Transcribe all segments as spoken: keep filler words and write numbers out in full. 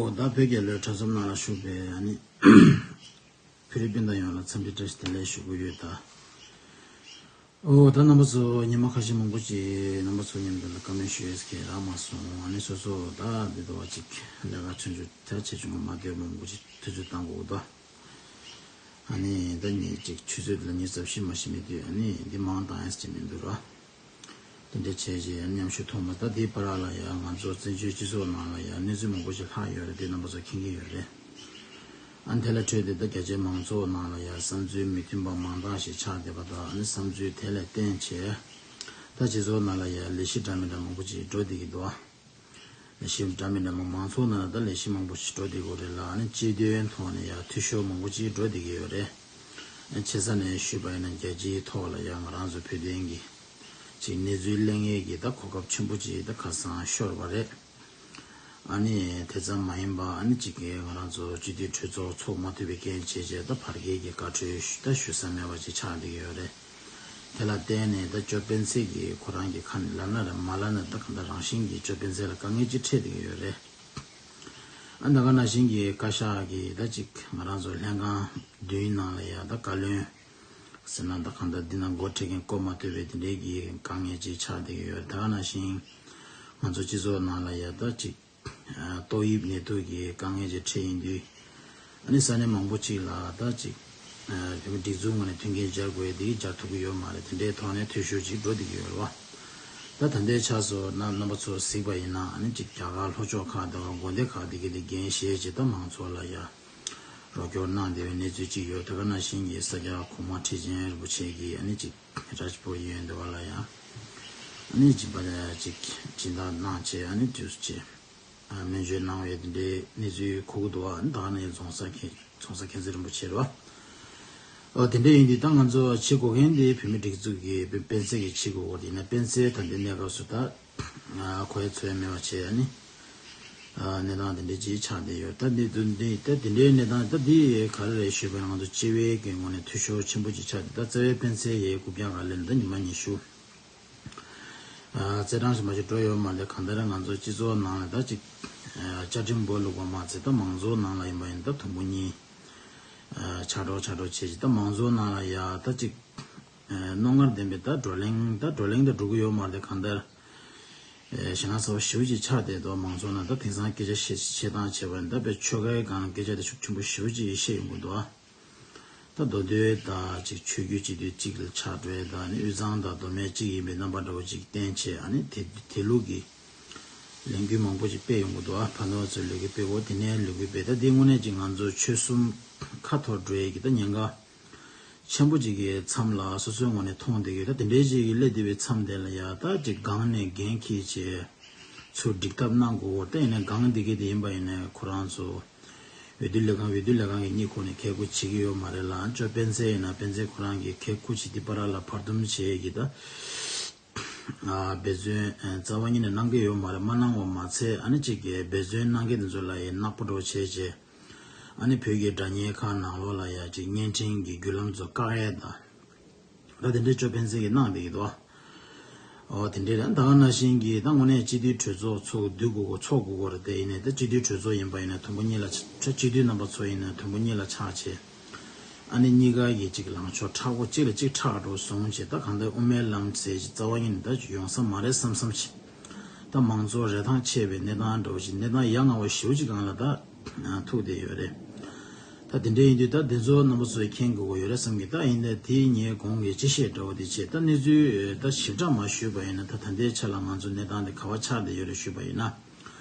ཨོ་ད་བོད་རྒྱལ་ལོའི་གྲྭ་ཚང་ནང་ལ་བཞུགས་པའི་ཨ་ནི་བོད་རིགས་སྤུན་ཟླ་ཡོངས་ལ་འཚམས་འདྲི་བཀྲ་ཤིས་བདེ་ལེགས་ཞུ་གི་ཡོད་ད། ཨོ་ད་རྣམ་པ་ཚོ་ཉི་མ་ཁ་ཤས་མང་པོ་ཅིག་རྣམ་པ་ཚོ་མཉམ་དུ་ལ་བཀའ་མོལ་ཞུ་ཡས་ཀྱི་རག་མ་སོང་། ཨ་ནི་སོ་སོ་ད་འདི་ལྟ་བ་ཅིག་ལས་ཀ་ཆུང་ཆུང་ད་ཆེ་ཆུང་མ་འདོད་མང་པོ་ཅིག་ཐུགས་ཚོད་བཏང་དགོས་ད། ཨ་ནི་ད་ནི་ཅིག་ཆུ་ཚོད་ལ་ཉི་ཤུ་རྩ་བཞི་མ་ཞིག་མི་འདུག་ཨ་ནི་འདི་མང་བཏང་ཡས་ཅིག་མི་འདུག་ར། དེ་འདྲ་བྱས་རྗེས་མཉམ་ཞུགས་ཐོག་མ་ད་དེའི་བར་ལ་ཡང་ང་ཚོ་བཙན་བྱོལ་སྤྱི་ཚོགས་ནང་ལ་ཡང་གནས་ཚུལ་མང་པོ་ཞིག་ལྷག་ཡོད་རེད། དེ་རྣམ་པ་ཚོ་མཁྱེན་གྱི་ཡོད་རེད། ཨ་ནི་དེ་ལ་འཕྲོས་ཏེ་ད་རྒྱ་ཆེའི་མང་ཚོགས་ནང་ལ་ཡང་བསམ་ཚུལ་མི་མཐུན་པ་མང་དག་ཞིག་ཆགས་བསྡད་པ་དང་། ཨ་ནི་བསམ་ཚུལ་དེ་ལ་བརྟེན་བྱས་ད་སྤྱི་ཚོགས་ནང་ལ་ཡང་ལས་གཞི་འདྲ་མི་འདྲ་མང་པོ་ཅིག་འགྲོ་བསྡད་ཀྱི་འདུག་ལས་གཞི་འདྲ་མི་འདྲ་མང་མང་ཚོགས་ནང་ལ་ད་ལས་གཞི་མང་པོ་ཞིག་འགྲོ་བསྡད་ཀྱི་ཡོད་རེད་ལ། ཨ་ནི་སྤྱི་དོན་ཐོག་ནས་ཡང་འཐུས་ཤོར་མང་པོ་ཅིག་འགྲོ་བསྡད་ཀྱི་ཡོད་རེད། ཨ་ནི་ཆེ་ས་ནས་ཞུས་པ་ཡིན་ན་རྒྱལ་སྤྱིའི་ཐོག་ལ་ཡང་ང་རང་ཚོ་བོད་དོན་གྱི་ཅིག་གནས་ཚུལ་གླེང་ཡས་ཀྱི་ད་གོ་སྐབས་ཆེན་པོ་ཅིག་ད་ཁ་སང་ཤོར་བ་རེད། ཨ་ནི་དེ་ཙམ་མ་ཡིན་པ་ཨ་ནི་ཅིག་གི་ང་རང་ཚོ་སྤྱི་འཐུས་གྲོས་ཚོགས་ཚོགས་མ་ཐུབ་པའི་རྐྱེན་བྱས་བྱས་ད་བར་བརྒལ་གྱི་བཀའ་འཁྲོལ་ཞུ་ད་ཞུ་ས་མེད་པ་ཅིག་ཆགས་བསྡད་ཀྱི་ཡོད་རེད། དེ་ལ་བརྟེན་ནས་ད་ཅོ་སྤེན་ཚེ་གིས་ཁོ་རང་གི་ཁ་ནས་ལབ་ན་རེད་མ་ལབ་ན་ད་གང་ལྟར་རང་བཞིན་གྱིས་ཅོ་སྤེན་ཚེ་ལ་དཀའ་ངལ་ཅིག་འཕྲད་བསྡད་ཀྱི་ཡོད་རེད། ཨ་ད་ག་ནང་བཞིན་གྱི་བཀའ་ཤག་གིས་ད་ཅིག་ང་རང་ཚོ་ལྷན་ཁང་བདུན་ནང་ལ་ཡ་ད་བཀའ་བློན་ཟེར་ན་ད་གང་ལྟར་འདི་ན་འགོ་ཁྲིད་མཁན་བསྐོ་མ་ཐུབ་པའི་དེ་འདྲའི་གི་དཀའ་ངལ་ཅིག་ཆགས་བསྡད་ཀྱི་ཡོད་རེད། ད་ག་ནང་བཞིན་ང་ཚོ་སྤྱི་ཚོགས་ནང་ལ་ཡ་ད་ཅིག་ཨ་ཏོག་དབྱིབས་ནད་དུག་གི་དཀའ་ངལ་ཅིག་འཕྲད་ཡིན་དུས། ཨ་ནི་ས་གནས་མང་པོ་ཅིག་ལ་ད་ཅིག་ཨ་བོད་མི་སྒྲིག་འཛུགས་ངོས་ནས་མཐུན་རྐྱེན་སྦྱར་དགོས་ཡ་དེ་སྦྱར་ཐུབ་ཀྱི་ཡོད་མ་རེད། དེ་འདྲའི་ཐོག་ནས་འཐུས་ཤོར་ཅིག་འགྲོ་བསྡད་ཀྱི་ཡོད་རེད་བ། ད་ད་ལྟའི་ཆར་སོ་ན་རྣམ་པ་ཚོ་གཟིགས་པ་ཡིན་ན་ཨ་ནི་ཅིག་རྒྱ་གར་ལྷོ་ཕྱོགས་ཁག་དང་དགོན་སྡེ་ཁག་དེ་གའི་དེ་འགན་བཞེས་ཅིག་ད་མང་ཚོགས་ལ་ཡ་རོགས་སྐྱོར་གནང་བསྡད་པའི་གནས་ཚུལ་ཅིག་ཡོད། ད་ག་ནང་བཞིན་གྱི་ས་སྐྱ་གོང་མ་ཁྲི་ཆེན་རིན་པོ་ཆེ་གིས་ཨ་ནི་ཅིག་རཱཇ་པུར་ཡོད་འདི་བ་ལ་ཡ་ཨ་ནི་ཅིག་པ་ཅིག་སྦྱིན་བདག་གནང་བྱས་ཨ་ནི་དུས་སུ་ཅིག་ཨ་སྨན་བཅོས་གནང་བའི་འདི་འདྲའི་གནས་ཚུལ་གོ་གི་འདུག་བ། ད་ནི་རྫོང་སར་མཁན་རྫོང་སར་མཁྱེན་བརྩེ་རིན་པོ་ཆེ་རེད་བ། ཨོ་དེ་འདྲ་ཡིན་དུས་ད་ང་ཚོ་བྱེད་དགོས་མཁན་དེ་བོད་མི་སྒྲིག་འཛུགས་ཀྱི་དཔེ་སྤེན་ཚེ་གིས་བྱེད་དགོས་པ་དེ་ཡིན་ན་སྤེན་ཚེ་ད་འདི་གནས་སྐབས་སུ་ད་ཨ་ཁོ་ཡ་ཚོ་ཡ་མེད་པ་བྱས་ཨ་ནི་ཨ་གནས་སྟངས་དེ་འདྲ་ཅིག་ཆགས་བསྡད་ཡོད། ད་འདི་འདི་འདི་ད་དེ་འདྲའི་གནས་སྟངས་ད་འདི་ག་རེ་རེད་ཞུས་པ་ན་ང་ཚོ་སྤྱི་བའི་གི་ངོས་ནས་འཐུས་ཤོར་ཆེན་པོ་ཅིག་ཆགས་ཏེ། ད་རྩ་བའི་སྤེན་ཚེ་ཡའི་རྐུབ་བཀྱག་ག་ལེན་ད་ཉི་མ་ཉི་ཤུ། ཨ་རྩེད་གྲངས་ཞིག་མ་ཞིག་འགྲོ་ཡོད་མ་རེད། གང་ལྟར་ང་ཚོ་སྤྱི་ཚོགས་ནང་ལ་ད་ཅིག་ཨ་བཅའ་ཁྲིམས་སྦོ་ལུག་པ་མ་ཚད་ད་མང་གཙོའི་ནང་ལ་ཡིན་པ་ཡིན་ད་དུམ་བུ་གཉིས་ཨ་ཆགས་འགྲོ་ཆགས་འགྲོ་བྱས་ཅིག་ད་མང་གཙོའི་ནང་ལ་ཡ་ད་ཅིག་ཨ་རྣོ་ངར་ལྡན་པའི་ད་བགྲོ་གླེང་ད་བགྲོ་གླེང་ད་འགྲོ་གི་ཡོད་མ་རེད། གང་ལྟར་ཨ་ཞེད་སྣང་ཚ་བོ་ཞེ་པོ་ཅིག་ཆགས་བསྡད་འདུག་མང་གཙོ་ནང་ད་དེང་སང་སྐད་ཆ་བཤད་བཤད་སྟངས་བྱས་པ་ཡིན་ད་དཔེ་ཆོལ་ཁའི་སྒང་ལ་སྐད་ཆ་དེ་ཤུགས་ཆེན་པོ་ཞེ་པོ་ཅིག་བཤད་ཡོང་གི་འདུག་ཨ། ད་མདོ་སྟོད་དང་ཅིག་ཆོས་བརྒྱུད་སྤྱི་འཐུས་གཅིག་ལ་ཆགས་འགྲོ་ཡས་དང་ནི་དབུས་གཙང་དང་མདོ་སྨད་གཅིག་ཡིན་པའི་རྣམ་པ་འདྲ་བོ་ཅིག་བསྟན་བྱས་ཨ་ནི་དེ་དེ་ལུགས་ཀྱི་ལས་འགུལ་མང་པོ་ཅིག་སྤེལ་ཡོང་གི་འདུག་ཨ། ཕ་ནོར་ཚོའི་ལས་འགུལ་སྤེལ་འོ་དེ་ནས་ལས་འགུལ་སྤེལ་ད་དེ་དངོས་གནས་ཅིག་ང་ཚོ་ཆོལ་གསུམ་ཁ་འཐོར་འགྲོ་ཡས་ཀྱི་ད་ཉེན་ཁ་ཆེན་པོ་ཅིག་གི་མཚམས་ལ་སོ་སོའི་ངོས་ནས་མཐོང་བསྡད་ཀྱི་ད་དེ་འདྲའི་ཅིག་གི་སླེབས་བསྡད་པའི་མཚམས་དེ་ལ་ཡ་ད་ཅིག་སྒང་ནས་འགན་འཁྱེར་བྱས་ཚུར་འགྲིག་ཐབས་གནང་དགོས་འོ་ད་ཡིན་ན་སྒང་འདི་གི་དེ་ཡིན་པ་ཡིན་ན་ཁོ་རང་ཚོ། འོས་བསྡུ་ལས་ཁང་འོས་བསྡུ་ལས་ཁང་གི་གཉིས་ཁུག་ནས་ཁེ་ཁུ་བྱེད་ཀྱི་ཡོད་མ་རེད་ལ། ཅོ་སྤེན་ཚེ་ཡིན་ན་སྤེན་ཚེ་ཁོ་རང་གི་ཁེ་ཁུ་བྱེད་དེ་བར་ལ་བར་འདུམ་བྱེད་ཀྱི་ད་ཨ་འབད་བརྩོན་རྩ་བ་ཉིད་ནས་གནང་གི་ཡོད་མ་རེད། མ་གནང་བ་མ་ཚད་ཨ་ནི་གཅིག་གི་འབད་བརྩོན་གནང་མཁན་དེ་ཚོ་ལ་ཡང་ནག་པོ་འགྲོ་བྱས་བྱས་ཨ་ནི་བོད་ཀྱི་སྒྲ་སྙན་ཁང་ནང་ལོགས་ལ་ཡང་གཅིག་བརྙན་འཕྲིན་གྱི་བརྒྱུད་ལམ་ཚོ་བཀག་ཡས་དང་། ད་དེ་འདྲའི་ཅོ་སྤེན་ཚེ་གིས་གནང་བསྡད་ཀྱི་འདུག་ཨོ་དེ་འདྲའི་རེད། ད་ག་ནང་བཞིན་གྱི་ད་དངོས་གནས་སྤྱི་འཐུས་གྲོས་ཚོགས་ཚོགས་བསྡུ་དགོས་དགོས་ཚོགས་དགོས་དགོས་རེད། དེ་ཡིན་ནའི་ད་སྤྱི་འཐུས་གྲོས་ཚོགས་ཡིན་པ་ཡིན་ན་དུམ་བུ་གཉིས་ལ་ཆ་སྤྱི་འཐུས་རྣམ་པ་ཚོ་ཡིན་ན་དུམ་བུ་གཉིས་ལ་ཆགས་བྱས་ཨ་ནི་གཉིས་ཀ་གི་གཅིག་ལངས་ཕྱོགས་མཁྲེགས་པོ་གཅིག་ལ་གཅིག་མཁྲེགས་འགྲོ་སོང་བྱས་ད་གང་ལྟར་དབུ་མའི་ལམ་ཟེར་ཅིག་རྩ་བ་ཉིད་ནས་ད་ཡོང་ས་མ་རེད་བསམ་བསམ་བྱས། ད་མང་གཙོ་རེ་ཐང་ཆད་པའི་གནས་སྟངས་འདྲ་བོ་ཞིག་གནས་སྟངས་ཡ་ང་བ་ཞེ་པོ་ཅིག་སྒང་ལ་ད་ཐུག་བསྡད་ཡོད་རེད། ད་དེ་འདྲ་ཡིན་དུས་ད་དེ་ཚོ་རྣམ་པ་ཚོས་མཁྱེན་དགོས་ཀྱི་ཡོད་རེད་བསམ་གི་ད་ཡིན་ནའི་དེ་ངས་གོང་གི་སྤྱི་བཤད་འདྲ་བོ་དེ་བྱས་ད་གནས་ཚུལ་ད་ཞིབ་ཕྲ་མ་ཞུས་པ་ཡིན་ན་ད་ད་ལྟའི་ཆ་ལ་ང་ཚོ་གནས་སྟངས་དེ་ག་བ་ཆགས་བསྡད་ཡོད་རེད་ཞུས་པ་ཡིན་ན།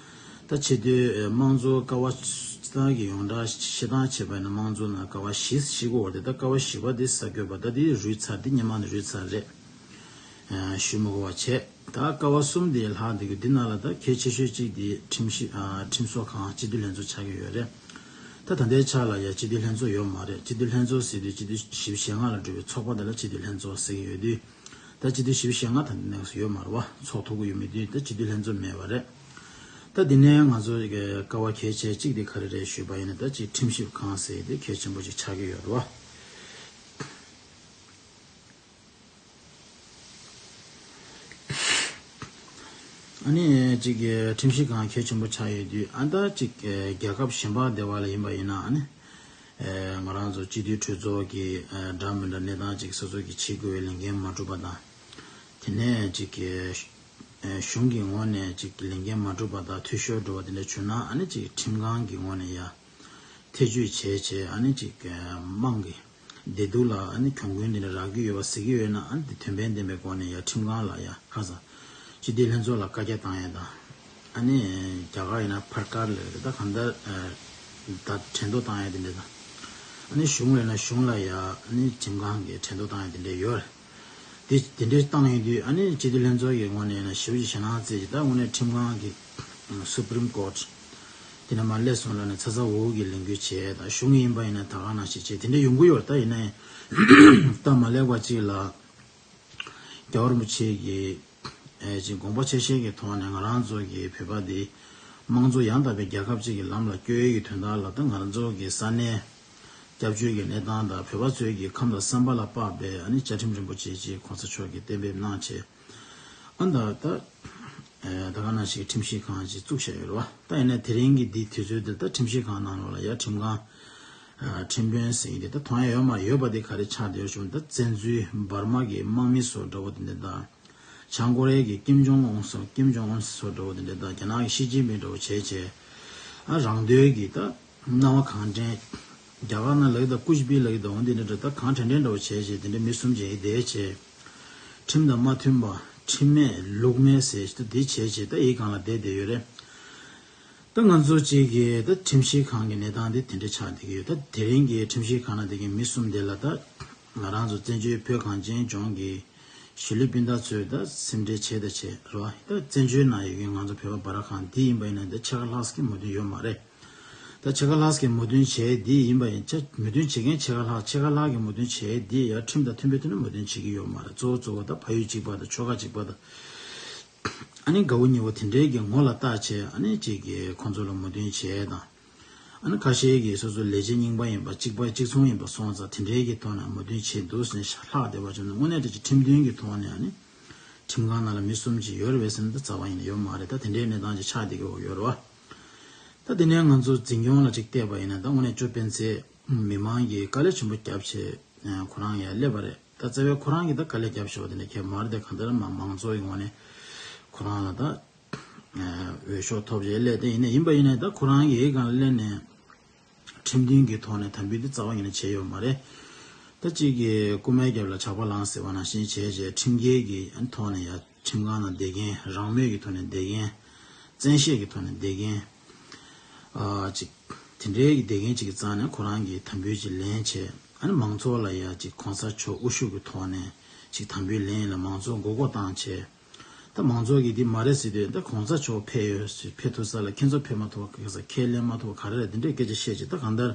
ད་ཆེ་བསྟོད་དམངས་གཙོ་ཀ་བ་སྤྱི་བཏང་གི་ཡོངས་གྲགས་བཤད་སྟངས་བྱས་པ་ཡིན་ན་དམངས་གཙོ་ནང་ཀ་བ་བཞི་ཞིག་གོ་བ་དེ་ད་ཀ་བ་བཞི་པ་དེ་ས་བཀོད་པ་ད་དེ་རུལ་ཚར་དེ་སྔོན་མ་ནས་རུལ་ཚར་རེད། ཞུ་མི་དགོས་པ་བྱས། ད་ཀ་བ་གསུམ་དེ་ལྷག་འདི་གི་འདི་ནང་ལ་ད་གལ་ཆེ་ཤོས་གཅིག་དེ་ཁྲིམས་ཞིབ་ཨ་ཁྲིམས་བཟོ་ཁང་སྤྱི་འཐུས་ལྷན་ཚོགས་ཆགས་ཀྱི་ཡོད་རེད། ད་ད་ལྟའི་ཆ་ལ་ཡ་སྤྱི་འཐུས་ལྷན་ཚོགས་ཡོད་མ་རེད། སྤྱི་འཐུས་ལྷན་ཚོགས་ཟེར་དུས་སྤྱི་འཐུས་བཞི་བཅུ་ཞེ་ལྔ་ལ་གྲུབ་པའི་ཚོགས་པ་དེ་ལ་སྤྱི་འཐུས་ལྷན་ཚོགས་ཟེར་གྱི་ཡོད་དུས། ད་སྤྱི་འཐུས་བཞི་བཅུ་ཞེ་ལྔ་ད་ནང་ཡོད་མ་རེད་བ། ཚོགས་ཐུབ་ཀྱི་ཡོད་མེད་དུས་ད་སྤྱི་འཐུས་ལྷན་ཚོགས་མེད་པ་རེད། ད་འདི་ནས་ང་ཚོ་ཀ་བ་གལ་ཆེ་གཅིག་དེ་ག་རེ་རེད་ཞུས་པ་ཡིན་ན་ད་ཅིག་ཁྲིམས་ཞིབ་ཁང་ཟེར་དེ་གལ་ཆེན་པོ་ཅིག་ཆགས་ཀྱི་ཡོད་རེད་བ། ཨ་ནི་ཅིག་གི་ཁྲིམས་ཞིབ་ཁང་གལ་ཆེན་པོ་ཆགས་ཡོད་དུས། ཨ་ད་ཅིག་རྒྱལ་ཁབ་གཞན་པ་དེ་བ་ལ་ཡིན་པ་ཡིན་ན། ཨ་ནི་ང་རང་ཚོ་སྤྱི་འཐུས་གྲོས་ཚོགས་ཀྱི་འདྲ་མི་འདྲ་གནས་སྟངས་ཅིག་སོ་སོ་གི་བྱེད་དགོས་པའི་ལས་འགན་མ་གྲུབ་པ་དང་། དེ་ནས་ཅིག་གི་གཞུང་གི་ངོས་ནས་ཅིག་ལས་འགན་མ་གྲུབ་པ་དང་འཐུས་ཤོར་འགྲོ་བ་དེ་འདྲ་བྱུང་ན། ཨ་ནི་ཅིག་ཁྲིམས་ཁང་གི་ངོས་ནས་ཡ་ཐེ་བྱུས་བྱས་བྱས། ཨ་ནི་ཅིག་དམངས་ཀྱི་བདེ་སྡུག་ལ་ཨ་ནི་གྱོང་གུན་དེ་འདྲ་རག་གི་ཡོད་པ་གཟིགས་ཀྱི་ཡོད་ན། ཨ་ནི་དེ་དོན་ཕན་ལྡན་པའི་སྒོ་ནས་ཡ་ཁྲིམས་ཁང་ལ་ཡ་ཁ་སང་སྤྱི་འཐུས་ལྷན་ཚོགས་ལ་བཀའ་རྒྱ་བཏང་ཡ་དང་། ཨ་ནི་རྒྱ་གར་ཡིན་ན་ཕར་ཀར་ལ་རེད། ད་གང་ལྟར་ད་དྲན་གཏོང་བཏང་ཡ་དེ་འདྲ་དང་། ཨ་ནི་གཞུང་ལ་ཡིན་ན་གཞུང་ལ་ཡ་ཨ་ནི་ཁྲིམས་ཁང་གི་དྲན་གཏོང་བཏང་ཡ་དེ་འདྲ་ཡོད་རེད། དེ་དེ་འདྲའི་བཏང་ཡོང་དུས། ཨ་ནི་སྤྱི་འཐུས་ལྷན་ཚོགས་ཀྱི་ངོས་ནས་ཡིན་ན་ཞེ་པོ་ཅིག་ཞེད་སྣང་སྐྱེས་ཀྱི། ད་དངོས་གནས་ཁྲིམས་ཁང་གི་Supreme Court དེ་ནས་མར་སླེབས་སོང་ལབ་ནས་ཚ་ཚ་འུར་འུར་གྱིས་ལས་འགུལ་བྱས། ད་གཞུང་ཡིན་པ་ཡིན་ན་ད་ག་ནང་བཞིན་བྱས་དེ་འདྲ་ཡོང་གི་ཡོད་རེད། ད་ཡིན་ན་ཡང་ད་མ་སླེབས་པ་ཅིག་ལ་རྒྱལ་བ་རིན་པོ་ཆེ་གིས་ཨེ་ཅིག་དགོངས་པ་ཆེ་བཞེས་ཀྱི་ཐོག་ནས་ང་རང་ཚོ་གི་བོད་པ་འདི་དམངས་གཙོ་ཡང་དག་པའི་རྒྱལ་ཁབ་ཅིག་གི་ལམ་ལ་བསྐྱོད་ཡས་ཀྱི་དོན་དག་ལ། ད་ང་རང་ཚོ་གི་ས་གནས་སྐྱབས་བཅོལ་གྱི་གནས་སྟངས་དང་། བོད་པ་ཚོའི་གི་ཁམས་དང་བསམ་པ་ལ་དཔག་པའི་ཨ་ནི་བཅའ་ཁྲིམས་རིན་པོ་ཆེ་ཅིག་གོང་ས་མཆོག་གིས་གཏན་འབེབས་གནང་བྱས། ཨ་ད་ད་ཨེ་ད་ག་ནང་བཞིན་ཁྲིམས་ཞིབ་ཁང་ཅིག་བཙུགས་བཞག་ཡོད་རེད་བ། ད་ཡིན་ན་དེ་རིང་གི་འདི་དུས་ཚོད་འདིར་ད་ཁྲིམས་ཞིབ་ཁང་ནང་ལོགས་ལ་ཡ་ཁྲིམས་ཁང་ཨ་ཁྲིམས་དཔོན་ཟེར་མཁན་དེ་ད་མཐོང་ཡ་ཡོད་མ་རེད། ཡོད་པ་དེ་ག་རེ་ཆགས་བསྡད་ཡོད་ཞུ་ན། ད་བཙན་འཛུལ་འབར་མ་གི་དམག་མི་བཟོ་འདྲ་བོ་དེ་འདྲ་དང་། བྱང་ཀོ་རི་ཡའི་གི་ཀིམ་ཇོང་ཨུན་ཟེར། ཀིམ་ཇོང་ཨུན་ཟེར་བཟོ་འདྲ་བོ་དེ་འདྲ་དང་། རྒྱ་ནག་གི་ཞི་ཅིན་ཕིང་འདྲ་བོ་བྱས་བྱས། ཨ་རང་འདོད་ཀྱིས་ད་སྣང་བ་གང་དྲན། རྒྱ་གར་ནང་ལབ་ཀྱི་ད་ཀུ་ཆུ་པི་ལབ་ཀྱི་ད་འོ་འདི་འདྲ་འདྲ། ད་གང་དྲན་དྲན་འདྲ་བོ་བྱས་བྱས་དེ་འདྲ་མི་གསུམ་བྱས་བསྡད་བྱས། ཁྲིམས་དང་མ་མཐུན་པ། ཁྲིམས་མེད་ལུགས་མེད་ཟེར་ད་འདི་བྱས་བྱས་ད་ཡིག་སྒང་ལ་བསྡད་བསྡད་ཡོད་རེད། ད་ང་ཚོ་གཅིག་གིས་ད་ཁྲིམས་ཞིབ་ཁང་གི་གནས་སྟངས་འདི་དེ་འདྲ་ཆགས་བསྡད་ཀྱི་ཡོད། ད་དེ་རིང་གི་ཁྲིམས་ཞིབ་ཁང་ནང་བསྡད་མཁན་མི་གསུམ་དེ་ལ་ད་ང་རང་ཚོ་བཙན་བྱོལ་བོད་གངས་ཅན་ལྗོངས་ཀྱི་གཞིས་ལུས་སྤུན་ཟླ་ཚོས་ད་སེམས་ཁྲལ་བྱས་ད་བྱས་རེད་བ། ད་བཙན་བྱོལ་ནང་ཡོད་མཁན་ང་ཚོ་བོད་པ་བར་གང་འདི་ཡིན་པ་ཡིན་ན་ད་ཕྱེད་ཀ་ལྷག་ཙམ་གྱི་མོས་མཐུན་ཡོད་མ་རེད། ད་ཕྱེད་ཀ་ལྷག་ཙམ་གྱི་མོས་མཐུན་བྱས་འདི་ཡིན་པ་ཡིན་ཆ། མོས་མཐུན་བྱེད་མཁན་ཕྱེད་ཀ་ལྷག་ཕྱེད་ཀ་ལྷག་གི་མོས་མཐུན་བྱས་འདི་ཡ་ཁྲིམས་དང་མཐུན་པའི་ཐོག་ནས་མོས་མཐུན་བྱེད་ཀྱི་ཡོད་མ་རེད། གཙོ་བོ་གཙོ་བོ་ད་ཕ་ཡུལ་གཅིག་པ་དང་ཆོལ་ཁ་གཅིག་པ་དང་། ཨ་ནི་དགའ་བོ་ཉེ་བོ་དེ་འདྲའི་གི་ངོ་ལ་བལྟ་བྱས། ཨ་ནི་གཅིག་གིས་ཁོང་ཚོ་ལ་མོས་མཐུན་བྱས་དང་། ཨ་ནི་ཁ་ཤས་ཀྱིས་སོ་སོ་ལས་བྱེད་རྙིང་པ་ཡིན་པ། གཅིག་པ་གཅིག་མཚུངས་ཡིན་པ་སོང་ཙང་དེ་འདྲའི་གི་ཐོག་ནས་མོས་མཐུན་བྱས་འདུག་ཟེར་ནས་ལྷག་བསྡད་པ་བྱུང་ན། དངོས་གནས་དྲང་གནས་ཁྲིམས་མཐུན་གྱི་ཐོག་ནས་ཨ་ནི་ཁྲིམས་ཁང་ནང་ལ་མི་གསུམ་ཅིག་ཡོད་རེད་པས་ཟེར་ན་ད་རྩ་བ་ཉིད་ནས་ཡོད་མ་རེད། ད་དེ་འདྲའི་གནས་སྟངས་ཅིག་ཆགས་བསྡད་ཀྱི་ཡོད་རེད་བ། ད་དེ་ནས་ང་ཚོ་འཛིན་སྐྱོང་ལ་ཅིག་བལྟས་པ་ཡིན་ན། ད་དངོས་གནས་ཅོ་སྤེན་ཚེ་མི་མང་གིས་དཀའ་ལས་ཆེན་པོ་བརྒྱབ་བྱས་ཁོ་རང་ཡར་སླེབས་པ་རེད། ད་རྩ་བའི་ཁོ་རང་གིས་ད་དཀའ་ལས་བརྒྱབ་བཞག་པ་དེ་འདྲ་གང་ཡང་མ་རེད། དེ་གང་ལྟར་མ་མང་ཚོགས་ཀྱི་ངོས་ནས་ཁོ་རང་ལ་ད་འོས་ཤོག་ཐོབ་བྱས་སླེབས་ཏེ་ཡིན་ན། ཡིན་པ་ཡིན་ན་ད་ཁོ་རང་གིས་གང་སླེབས་ནས་ཁྲིམས་མཐུན་གྱི་ཐོག་ནས་དམ་འབུལ་དེ་རྩ་བ་ཉིད་ནས་བྱས་ཡོད་མ་རེད། ད་གཅིག་གིས་རྐུན་མའི་རྒྱབ་ལ་ཇག་པ་ལངས་ཟེར་བ་ནང་བཞིན་བྱས་བྱས་ཁྲིམས་འགལ་གྱི་ཐོག་ནས་ཡ་ཁྲིམས་ཁང་ནང་བསྡད་མཁན། རང་མོས་ཀྱི་ཐོག་ནས་བསྡད་མཁན། བཙན་ཤེད་ཀྱི་ཐོག་ནས་བསྡད་མཁན། ཨ་ཅིག་དེ་འདྲའི་གི་བསྡད་མཁན་ཅིག་གི་རྩ་ནས་ཁོ་རང་གིས་དམ་འབུལ་ཅིག་ལེན་བྱས། ཨ་ནི་མང་ཚོགས་ལ་ཡ་ཅིག་གོང་ས་མཆོག་དབུ་བཞུགས་ཀྱི་ཐོག་ནས་ཅིག་དམ་འབུལ་ལེན་ལ་མང་ཚོགས་མགོ་སྐོར་བཏང་བྱས། ད་མང་ཚོགས་ཀྱིས་འདི་མ་རེད་ཟེར་དུས། ད་གོང་ས་མཆོག་ཕེབས་ཡོད་ཟེར། ཕེབས་ཐུབ་ས་ལ་ཁྱེད་ཚོ་ཕེབས་མ་ཐུབ་པ་ག་ས་ཁས་ལེན་མ་ཐུབ་པ་ག་རེ་རེད། འདི་འདྲའི་སྐད་ཆ་བཤད་བྱས། ད་གང་ལྟར་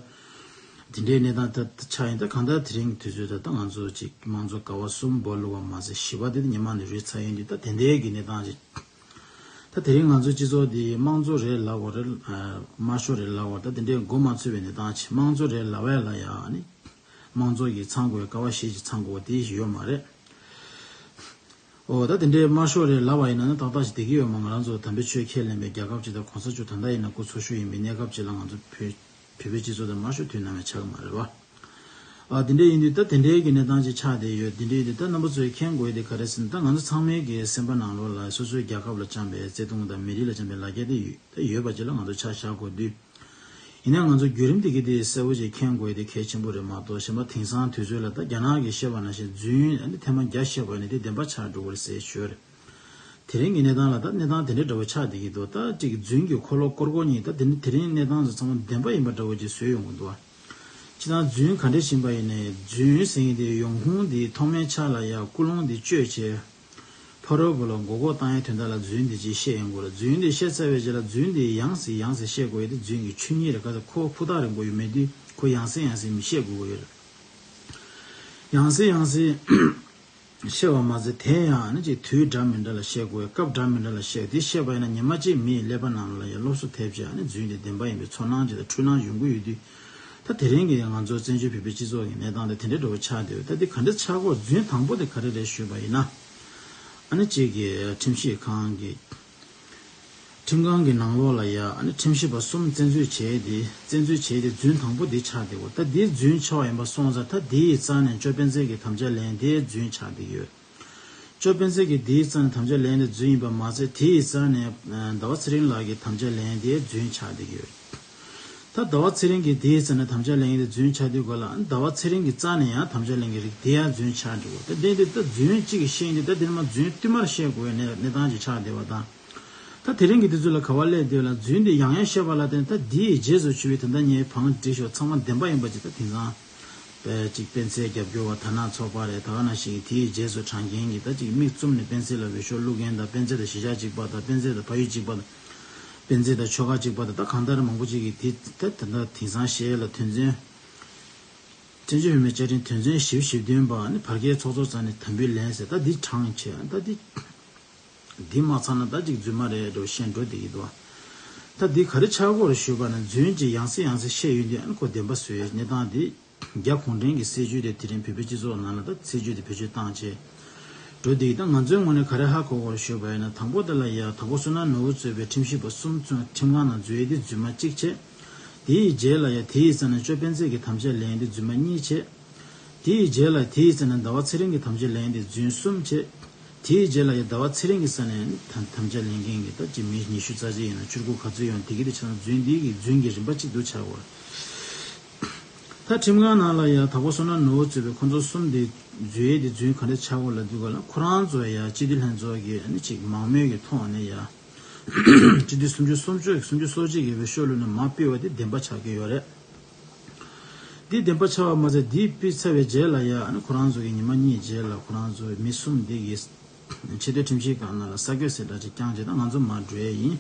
དེ་འདྲའི་གནས་སྟངས་ད་ད་ཆགས་ཡིན། ད་གང་ལྟར་དེ་རིང་གི་དུས་ཚོད་ད་ད་ང་ཚོ་ཅིག་མང་ཚོགས་ཀ་བ་གསུམ་སྦོ་ལུག་པ་མ་ཟད་བཞི་པ་དེ་ད་ཉི་མ་ནས་རུལ་ཚར་ཡོང་དུས། ད་དེ་འདྲའི་གི་གནས་སྟངས་ཅིག་ད་དེ་རིང་ང་ཚོའི་སྤྱི་ཚོགས་འདི་དམངས་གཙོ་རེད་ལབ་དགོས་རེད། དམར་ཤོག་རེད་ལབ་དགོས་རེད། ད་དེ་འདྲའི་མགོ་མ་ཚོས་པའི་གནས་སྟངས་ཅིག་དམངས་གཙོ་རེད་ལབ་ཡ་ལ་ཡ་ཨ་ནི་དམངས་གཙོ་གི་ཚང་དགོས་ཀ་བ་བཞི་ཅིག་ཚང་དགོས་དེ་ཞིག་ཡོད་མ་རེད། ཨོ་ད་དེ་འདྲའི་དམར་ཤོག་རེད་ལབ་པ་ཡིན་ན་ནི་ཏག་ཏག་ཞིག་བསྡད་ཀྱི་ཡོད་མ། ང་རང་ཚོ་དམ་པའི་ཆོས་ཁས་ལེན་པའི་རྒྱལ་ཁབ་ཅིག་དང་། གོང་ས་མཆོག་ད་ལྟ་ཡིན་ན་སྐུ་འཚོ་བཞུགས་ཡིན་པའི་གནས་སྐབས་ཅིག་ལ་ང་ཚོ་བོད་བོད་པའི་སྤྱི་ཚོགས་དང་དམར་ཤོག་དུས་ནམ་ཡང་ཆགས་ཀྱི་མ་རེད་བ། ཨ་དེ་འདྲ་ཡིན་དུས་ད་དེ་འདྲའི་གི་གནས་སྟངས་ཅིག་ཆགས་བསྡད་ཡོད། དེ་འདྲ་ཡིན་དུས་ད་རྣམ་པ་ཚོས་མཁྱེན་དགོས་དེ་ག་རེ་ཟེར་ན། ད་ང་ཚོ་ཚང་མའི་གི་སེམས་པ་ནང་ལོགས་ལ་སོ་སོའི་རྒྱལ་ཁབ་ལ་བཅངས་པའི་བརྩེ་དུང་དང་མི་རིགས་ལ་བཅངས་པའི་ལ་རྒྱ་དེ་ཡོད། ད་ཡོད་པ་ཅིག་ལ་ང་ཚོ་ཆ་བཞག་དགོས་དུས། ཡིན་ནའང་ང་ཚོ་བརྒྱུད་རིམ་དེ་གི་དེ་གསལ་བོ་ཅིག་མཁྱེན་དགོས་དེ་གལ་ཆེན་པོ་རེད་མ་གཏོགས། གཞན་པ་དེང་སང་དུས་ཚོད་ལ་ད་རྒྱ་ནག་གིས་བཤད་པ་ནང་བཞིན་རྫུན་ཨ་ནི་ཐེངས་མ་བརྒྱ་བཤད་པ་ནི་དེ་བདེན་པ་ཆགས་འགྲོ་གི་རེད་ཟེར་ཞུ་ཡ་རེད། དེ་རིང་གི་གནས་སྟངས་ལ་ད་གནས་སྟངས་དེ་འདྲ་འདྲ་བོ་ཆགས་བསྡད་ཀྱི་འདུག་ད་ཅིག་རྫུན་གྱི་འཁོར་ལོ་བསྐོར་དགོས་ཉིད་ད་དེ་ནི་དེ་རིང་གནས་སྟངས་ཚོ་ཚང་མ་བདེན་པ་ཡིན་པ་འདྲ་བོ་ཅིག་བཟོས་ཡོང་གི་འདུག་བ། སྤྱིར་བཏང་རྫུན་ག་འདྲ་ཕྱིན་པ་ཡིན་ནའི་རྫུན་ཟེར་མཁན་དེ་ཡོང་ཁུངས་དེ་ཐོག་མའི་ཆ་ལ་ཡ་ཀུན་སློང་དེ་བཅོས་བྱས། ཕ་རོལ་པོ་ལ་མགོ་སྐོར་བཏང་ཡའི་དོན་དག་ལ་རྫུན་དེ་ཅིག་བཤད་ཡོང་དགོས་རེད། རྫུན་དེ་བཤད་ཚར་བའི་རྗེས་ལ་རྫུན་དེ་ཡང་སེ་ཡང་སེ་བཤད་དགོས་ཡ་དེ་རྫུན་གྱི་ཆོས་ཉིད་རེད། ག་ཚོད་ཁོ་ཕུ་ཐག་རིང་པོ་ཡོད་མེད་དུས་ཁོ་ཡང་སེ་ཡང་སེ་མི་བཤད་དགོས་ཀྱི་ཡོད་རེད། ཡང་སེ་ཡང་སེ་བཤད་པ་མ་ཟད་དེ་ཡང་ནི་ཅིག་དུས་འདྲ་མི་འདྲ་ལ་བཤད་དགོས། སྐབས་འདྲ་མི་འདྲ་ལ་བཤད། དེ་བཤད་པ་ཡིན་ན་ཉི་མ་གཅིག་མི་ཡི་ཀླད་པ་ནང་ལ་ཡང་སློབ་གསོ་ཐེབས་བྱས། ཨ་ནི་རྫུན་དེ་བདེན་པ་ཡིན་པའི་ཚོར་སྣང་ཅིག་དང་འཁྲུལ་སྣང་ཡོང་གི་ཡོད་དུས། ད་དེ་རིང་གི་ང་ཚོ་བཙན་བྱོལ་བོད་པའི་སྤྱི་ཚོགས་ཀྱི་གནས་སྟངས་དེ་དེ་འདྲའི་འདྲ་བོ་ཆགས་བསྡད་ཡོད། ད་དེ་ག་འདྲ་ཆགས་ཀྱི་ཡོད། རྫུན་དང་པོ་དེ་ག་རེ་རེད་ཞུས་པ་ཡིན་ན། ཨ་ནི་གཅིག་གི་ཁྲིམས་ཞིབ་ཁང་གི་ ཁྲིམས་ཁང་གི་ནང་ལོགས་ལ་ཡ་ཨ་ནི་ཁྲིམས་ཞིབ་པ་གསུམ་བཙན་འཛུལ་བྱས་ཏེ་བཙན་འཛུལ་བྱས་ཏེ་རྫུན་དང་པོ་འདི་ཆགས་བསྡད་ཡོད། ད་འདི་རྫུན་ཆགས་ཡིན་པ་སོང་ཙང་ད་འདི་ཡི་རྩ་ནས་ཅོ་སྤེན་ཚེ་གི་དམ་བཅའ་ལེན་དེ་རྫུན་ཆགས་བསྡད་ཡོད། ཅོ་སྤེན་ཚེ་གིས་འདི་ཡི་རྩ་ནས་དམ་བཅའ་ལེན་དེ་རྫུན་ཡིན་པ་མ་ཚད་དེ་ཡི་རྩ་ནས་ཟླ་བ་ཚེ་རིང་ལགས་ཀྱི་དམ་བཅའ་ལེན་དེ་རྫུན་ཆགས་བསྡད་ཡོད། ད་ཟླ་བ་ཚེ་རིང་གིས་དེའི་རྩ་ནས་དམ་བཅའ་ལེན་གྱི་རྫུན་ཆགས་དུས་ག་ལ་ཟླ་བ་ཚེ་རིང་གི་རྩ་ནས་ཡང་དམ་བཅའ་ལེན་གྱི་རིགས་དེ་ཡང་རྫུན་ཆགས་འགྲོ་གི། ད་དེ་འདི་ད་རྫུན་གཅིག་བཤད་འདི་ད་དེ་ནི་མ་རྫུན་བསྟུད་མར་བཤད་དགོས་པའི་གནས་གནས་སྟངས་ཅིག་ཆགས་བསྡད་པ་དང་། ད་དེ་རིང་གི་དུས་ཚོད་ལ་ག་བ་སླེབས་བསྡད་ལ་རྫུན་འདི་ཡང་ཡང་བཤད་པ་ལ་བརྟེན་ད་འདིའི་རྗེས་སུ་ཆུད་པའི་ད་ལྟ་ངས་བང་བསྒྲིགས་ཞོག་ཚང་མ་བདེན་པ་ཡིན་པ་ཅིག་ད་དེང་སང་པས་ཅིག་སྤེན་ཚེ་རྒྱབ་སྐྱོར་བ་དར་ནག་ཚོགས་པ་རེད། ད་ག་ནང་བཞིན་དེའི་རྗེས་སུ་འབྲང་མཁན་གྱི་ད་ཅིག་མིག་བཙུམ་ནས་སྤེན་ཚེ་ལ་འོས་ཤོག་བླུག་མཁན་དང་སྤེན་ཚེ་དང་གཞིས་ཆགས་གཅིག་པ་དང་སྤེན་ཚེ་དང་ཕ་ཡུལ་གཅིག་པ་དང་། སྤེན་ཚེ་དང་ཆོལ་ཁ་གཅིག་པ་དང་ད་གང་ལྟར་མང་པོ་ཅིག་གིས་དེ་ད་ད་ལྟ་དེང་སང་གཞས་ལ་དོན་ཚན། བཙན་བྱོལ་བོད་མིའི་བཅའ་ཁྲིམས་དོན་ཚན་ཞེ་བཞི་བདུན་པ་ནི་བར་བརྒལ་ཚོགས་གཙོ་རྩ་ནས་དམ་འབུལ་ལེན་ཟེར་ད་འདི་དྲངས་བྱས་ད་འདི། འདི་མ་ཚང་ན་ད་ཅིག་རྫུན་མ་རེད་འགྲོ་བཤད་འགྲོ་བསྡད་ཀྱི་འདུག་ད་འདི་ག་རེ་ཆགས་ཀྱི་ཡོད་རེད་ཞུས་པ་ན་རྫུན་གྱི་ཡང་སེ་ཡང་སེ་བཤད་ཡོང་དུས་ཨ་ནི་ཁོ་བདེན་པ་བཟོས་གནས་སྟངས་འདི། རྒྱ་གུང་ཁྲན་གྱི་སྲིད་བྱུས་དེ་དེ་རིང་བོད་པའི་སྤྱི་ཚོགས་ནང་ལ་ད་སྲིད་བྱུས་དེ་བེད་སྤྱོད་བཏང་བྱས། འགྲོ་དེ་ཡིས་ད་ང་ཚོའི་ངོས་ནས་ག་རེ་ཧ་གོ་དགོས་ཞུས་པ་ཡིན་ན་དང་པོ་དེ་ལ་ཡ་དྭགས་པོ་བསོད་ནམས་ནོར་བུ་གཙོས་པའི་ཁྲིམས་ཞིབ་པ་གསུམ་ཚུན་ཁྲིམས་ཁང་ནང་འཛུལ་ཡས་དེ་རྫུན་མ་གཅིག་བྱས། དེ་ཡི་རྗེས་ལ་ཡ་དེ་ཡི་རྩ་ནས་ཅོ་སྤེན་ཚེ་གི་དམ་བཅའ་ལེན་དེ་རྫུན་མ་གཉིས་བྱས། དེ་ཡི་རྗེས་ལ་དེ་ཡི་རྩ་ནས་ཟླ་བ་ཚེ་རིང་གི་དམ་བཅའ་ལེན་དེ་རྫུན་གསུམ་བྱས། དེའི་རྗེས་ལ་ཡང་ཟླ་བ་ཚེ་རིང་གི་ས་ནས་དམ་དམ་བཅའ་ལེན་མཁན་གྱི་ད་ཅི་མི་ཉི་ཤུ་རྩ་གཅིག་ཡིན་ན་ཆུ་ཁུག་ག་ཚོད་ཡོང་དེ་གི་དེ་ཆ་ན་རྫུན་འདི་གི་རྫུན་གྱི་རིམ་པ་གཅིག་ཏུ་ཆགས་པ། ད་ཁྲིམས་ཁང་ནང་ལ་ཡང་དྭགས་པོ་བསོད་ནམས་ནོར་བུ་གཙོས་པའི་ཁོ་ཚོ་གསུམ་དེ་འཛུལ་ཡས་དེ་རྫུན་ག་འདྲ་ཆགས་པ་ལབ་དུས་ག་ལ་ཁོ་རང་ཚོ་ཡང་སྤྱི་འཐུས་ལྷན་ཚོགས་ཀྱི་ཨ་ནི་ཅིག་མང་མོས་ཀྱི་ཐོག་ནས་ཡང་སྤྱི་འཐུས་སུམ་ཅུ་སོ་གཅིག་སུམ་ཅུ་སོ་གཅིག་གི་འོས་ཤོག་བླུགས་ནས་མར་ཕུད་པ་དེ་བདེན་པ་ཆགས་ཀྱི་ཡོད་རེད། འདི་བདེན་པ་ཆགས་པ་མ་ཟད་འདི་ཕུད་ཚར་བའི་རྗེས་ལ་ཡང་ཨ་ནི་ཁོ་རང་ཚོ་གི་ཉི་མ་གཉིས་རྗེས་ལ་ཁོ་རང་ཚོའི་མི་གསུམ་འདི་གིས་ཆེས་མཐོའི་ཁྲིམས་ཞིབ་ཁང་ནང་ལ་གསར་འགོད་གསལ་བསྒྲགས་ཅིག་བསྐྱངས་རྗེས་ད་ང་ཚོ་མར་འགྲོ་ཡས་ཡིན།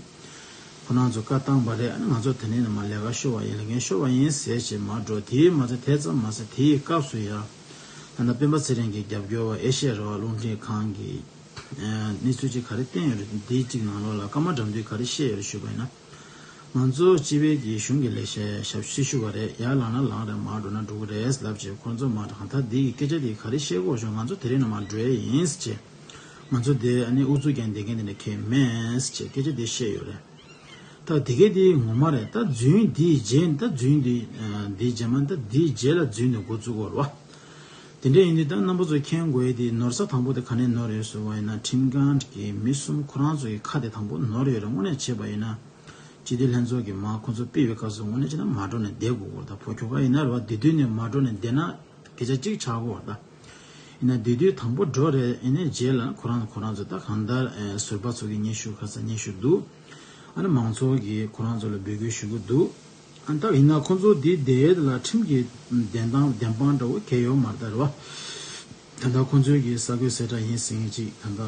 ཁོ་རང་ཚོ་བཀའ་བཏང་བ་རེད། ཨ་ནི་ང་ཚོ་དེ་ནས་ནི་མར་ལས་ཀ་ཤོར་བ་ཡིན་ལས་འགན་ཤོར་བ་ཡིན་ཟེར་བྱས་མར་འགྲོ། དེའི་མ་ཚད་དེ་ཙམ་མ་ཟད་དེའི་སྐབས་སུ་ཡང་ད་ལྟ་སྤེན་པ་ཚེ་རིང་གི་རྒྱབ་སྐྱོར་བ་ཨེ་ཤེ་ཡ་རང་དབང་རླུང་འཕྲིན་ཁང་གི་གནས་ཚུལ་ཅིག་ག་རེ་བསྟན་ཡོད་རེད། འདིའི་གཅིག་ནང་ལོགས་ལ་སྐར་མ་འགྲམ་དུས་ག་རེ་བཤད་ཡོད་རེད་ཞུས་པ་ཡིན་ན། ང་ཚོ་སྤྱི་པའི་གི་གཞུང་གི་ལས་བྱེད་ཞབས་ཞུ་ཞུ་བ་རེད། ཡར་ལངས་ན་ལངས་རེད། མར་འགྲོ་ན་འགྲོ་གི་རེད་ལབ་བྱས་ཁོང་ཚོ་མར་ད་ལྟ་འདི་གི་སྐད་ཆ་འདི་ག་རེ་བཤད་དགོས་བྱུང་ང་ཚོ་དེ་རིང་ནས་མར་འགྲོ་ཡས་ཡིན་ཟེར་བྱས། ང་ཚོ་དེ་ཨ་ནི་ཨུ་ཚུགས་རྒྱག་བསྡད་མཁན་དེ་འདྲ་གང་ཡང་མེད་ཟེར་བྱས་སྐད་ཆ་འདི་བཤད་ཡོད་རེད། ད་དེ་གས་དེ་ངོ་མ་རེད། ད་རྫུན་འདིའི་རྗེས་ད་རྫུན་འདི་འདིའི་རྗེས་མ་ད་འདིའི་རྗེས་ལ་རྫུན་འདི་འགོ་བཙུགས་དགོས་རེད་བ། དེ་འདྲ་ཡིན་དུས་ད་རྣམ་པ་ཚོ་མཁྱེན་དགོས་ཡས་དེ་ནོར་ས་དང་པོ་དེ་ག་ནས་ནོར་ཡོད་ཟེར་བ་ཡིན་ན་ཁྲིམས་ཁང་གི་མི་གསུམ་ཁོ་རང་ཚོ་གི་ཁ་དེ་དང་པོ་ནོར་ཡོད་རེད། དངོས་གནས་བྱས་པ་ཡིན་ན། སྤྱི་འཐུས་ལྷན་ཚོགས་ཀྱིས་མར་ཁོ་ཚོ་ཕུད་པའི་སྐབས་སུ་དངོས་གནས་བྱས་ན་མར་འགྲོ་ནས་བསྡད་དགོས་སྐོར་དང་ཕོ་ཁྱོ་ག་ཡིན་ན་རེད་བ། དེ་དུས་ནས་མར་འགྲོ་ནས་བསྡད་ན་སྐད་ཆ་གཅིག་ཆགས་ཀྱི་ཡོད་རེད་ད། ཡིན་ན་དེ་དུས་དང་པོ་འགྲོ་རེད། ཡིན་ནའི་རྗེས་ལ་ཁོ་རང་ཁོ་རང་ཚོ་ད་གང་ལྟར་ཟུར་པ་ཚོ་གི་སྙན་ཞུ་ཁ་ས་སྙན་ཞུ་འདུག་ཨ་ནི་མང་ཚོགས་ཀྱིས་ཁོ་རང་ཚོ་ལ་འབོད་སྐུལ་ཞུ་གི་འདུག་ཨ་ད་ཡིན་ན་ཁོ་ཚོ་འདི་བསྡད་ཡས་ལ་ཁྲིམས་ཀྱི་བདེན་དང་བདེན་དཔང་འདྲ་བོ་གང་ཡང་ཡོད་མ་རེད་ད་རེད་བ། ད་ལྟ་ཁོ་ཚོའི་གི་གསར་འགོད་གསལ་བསྒྲགས་ཡིན་ཟེར་མཁན་ཅིག་ད་ལྟ་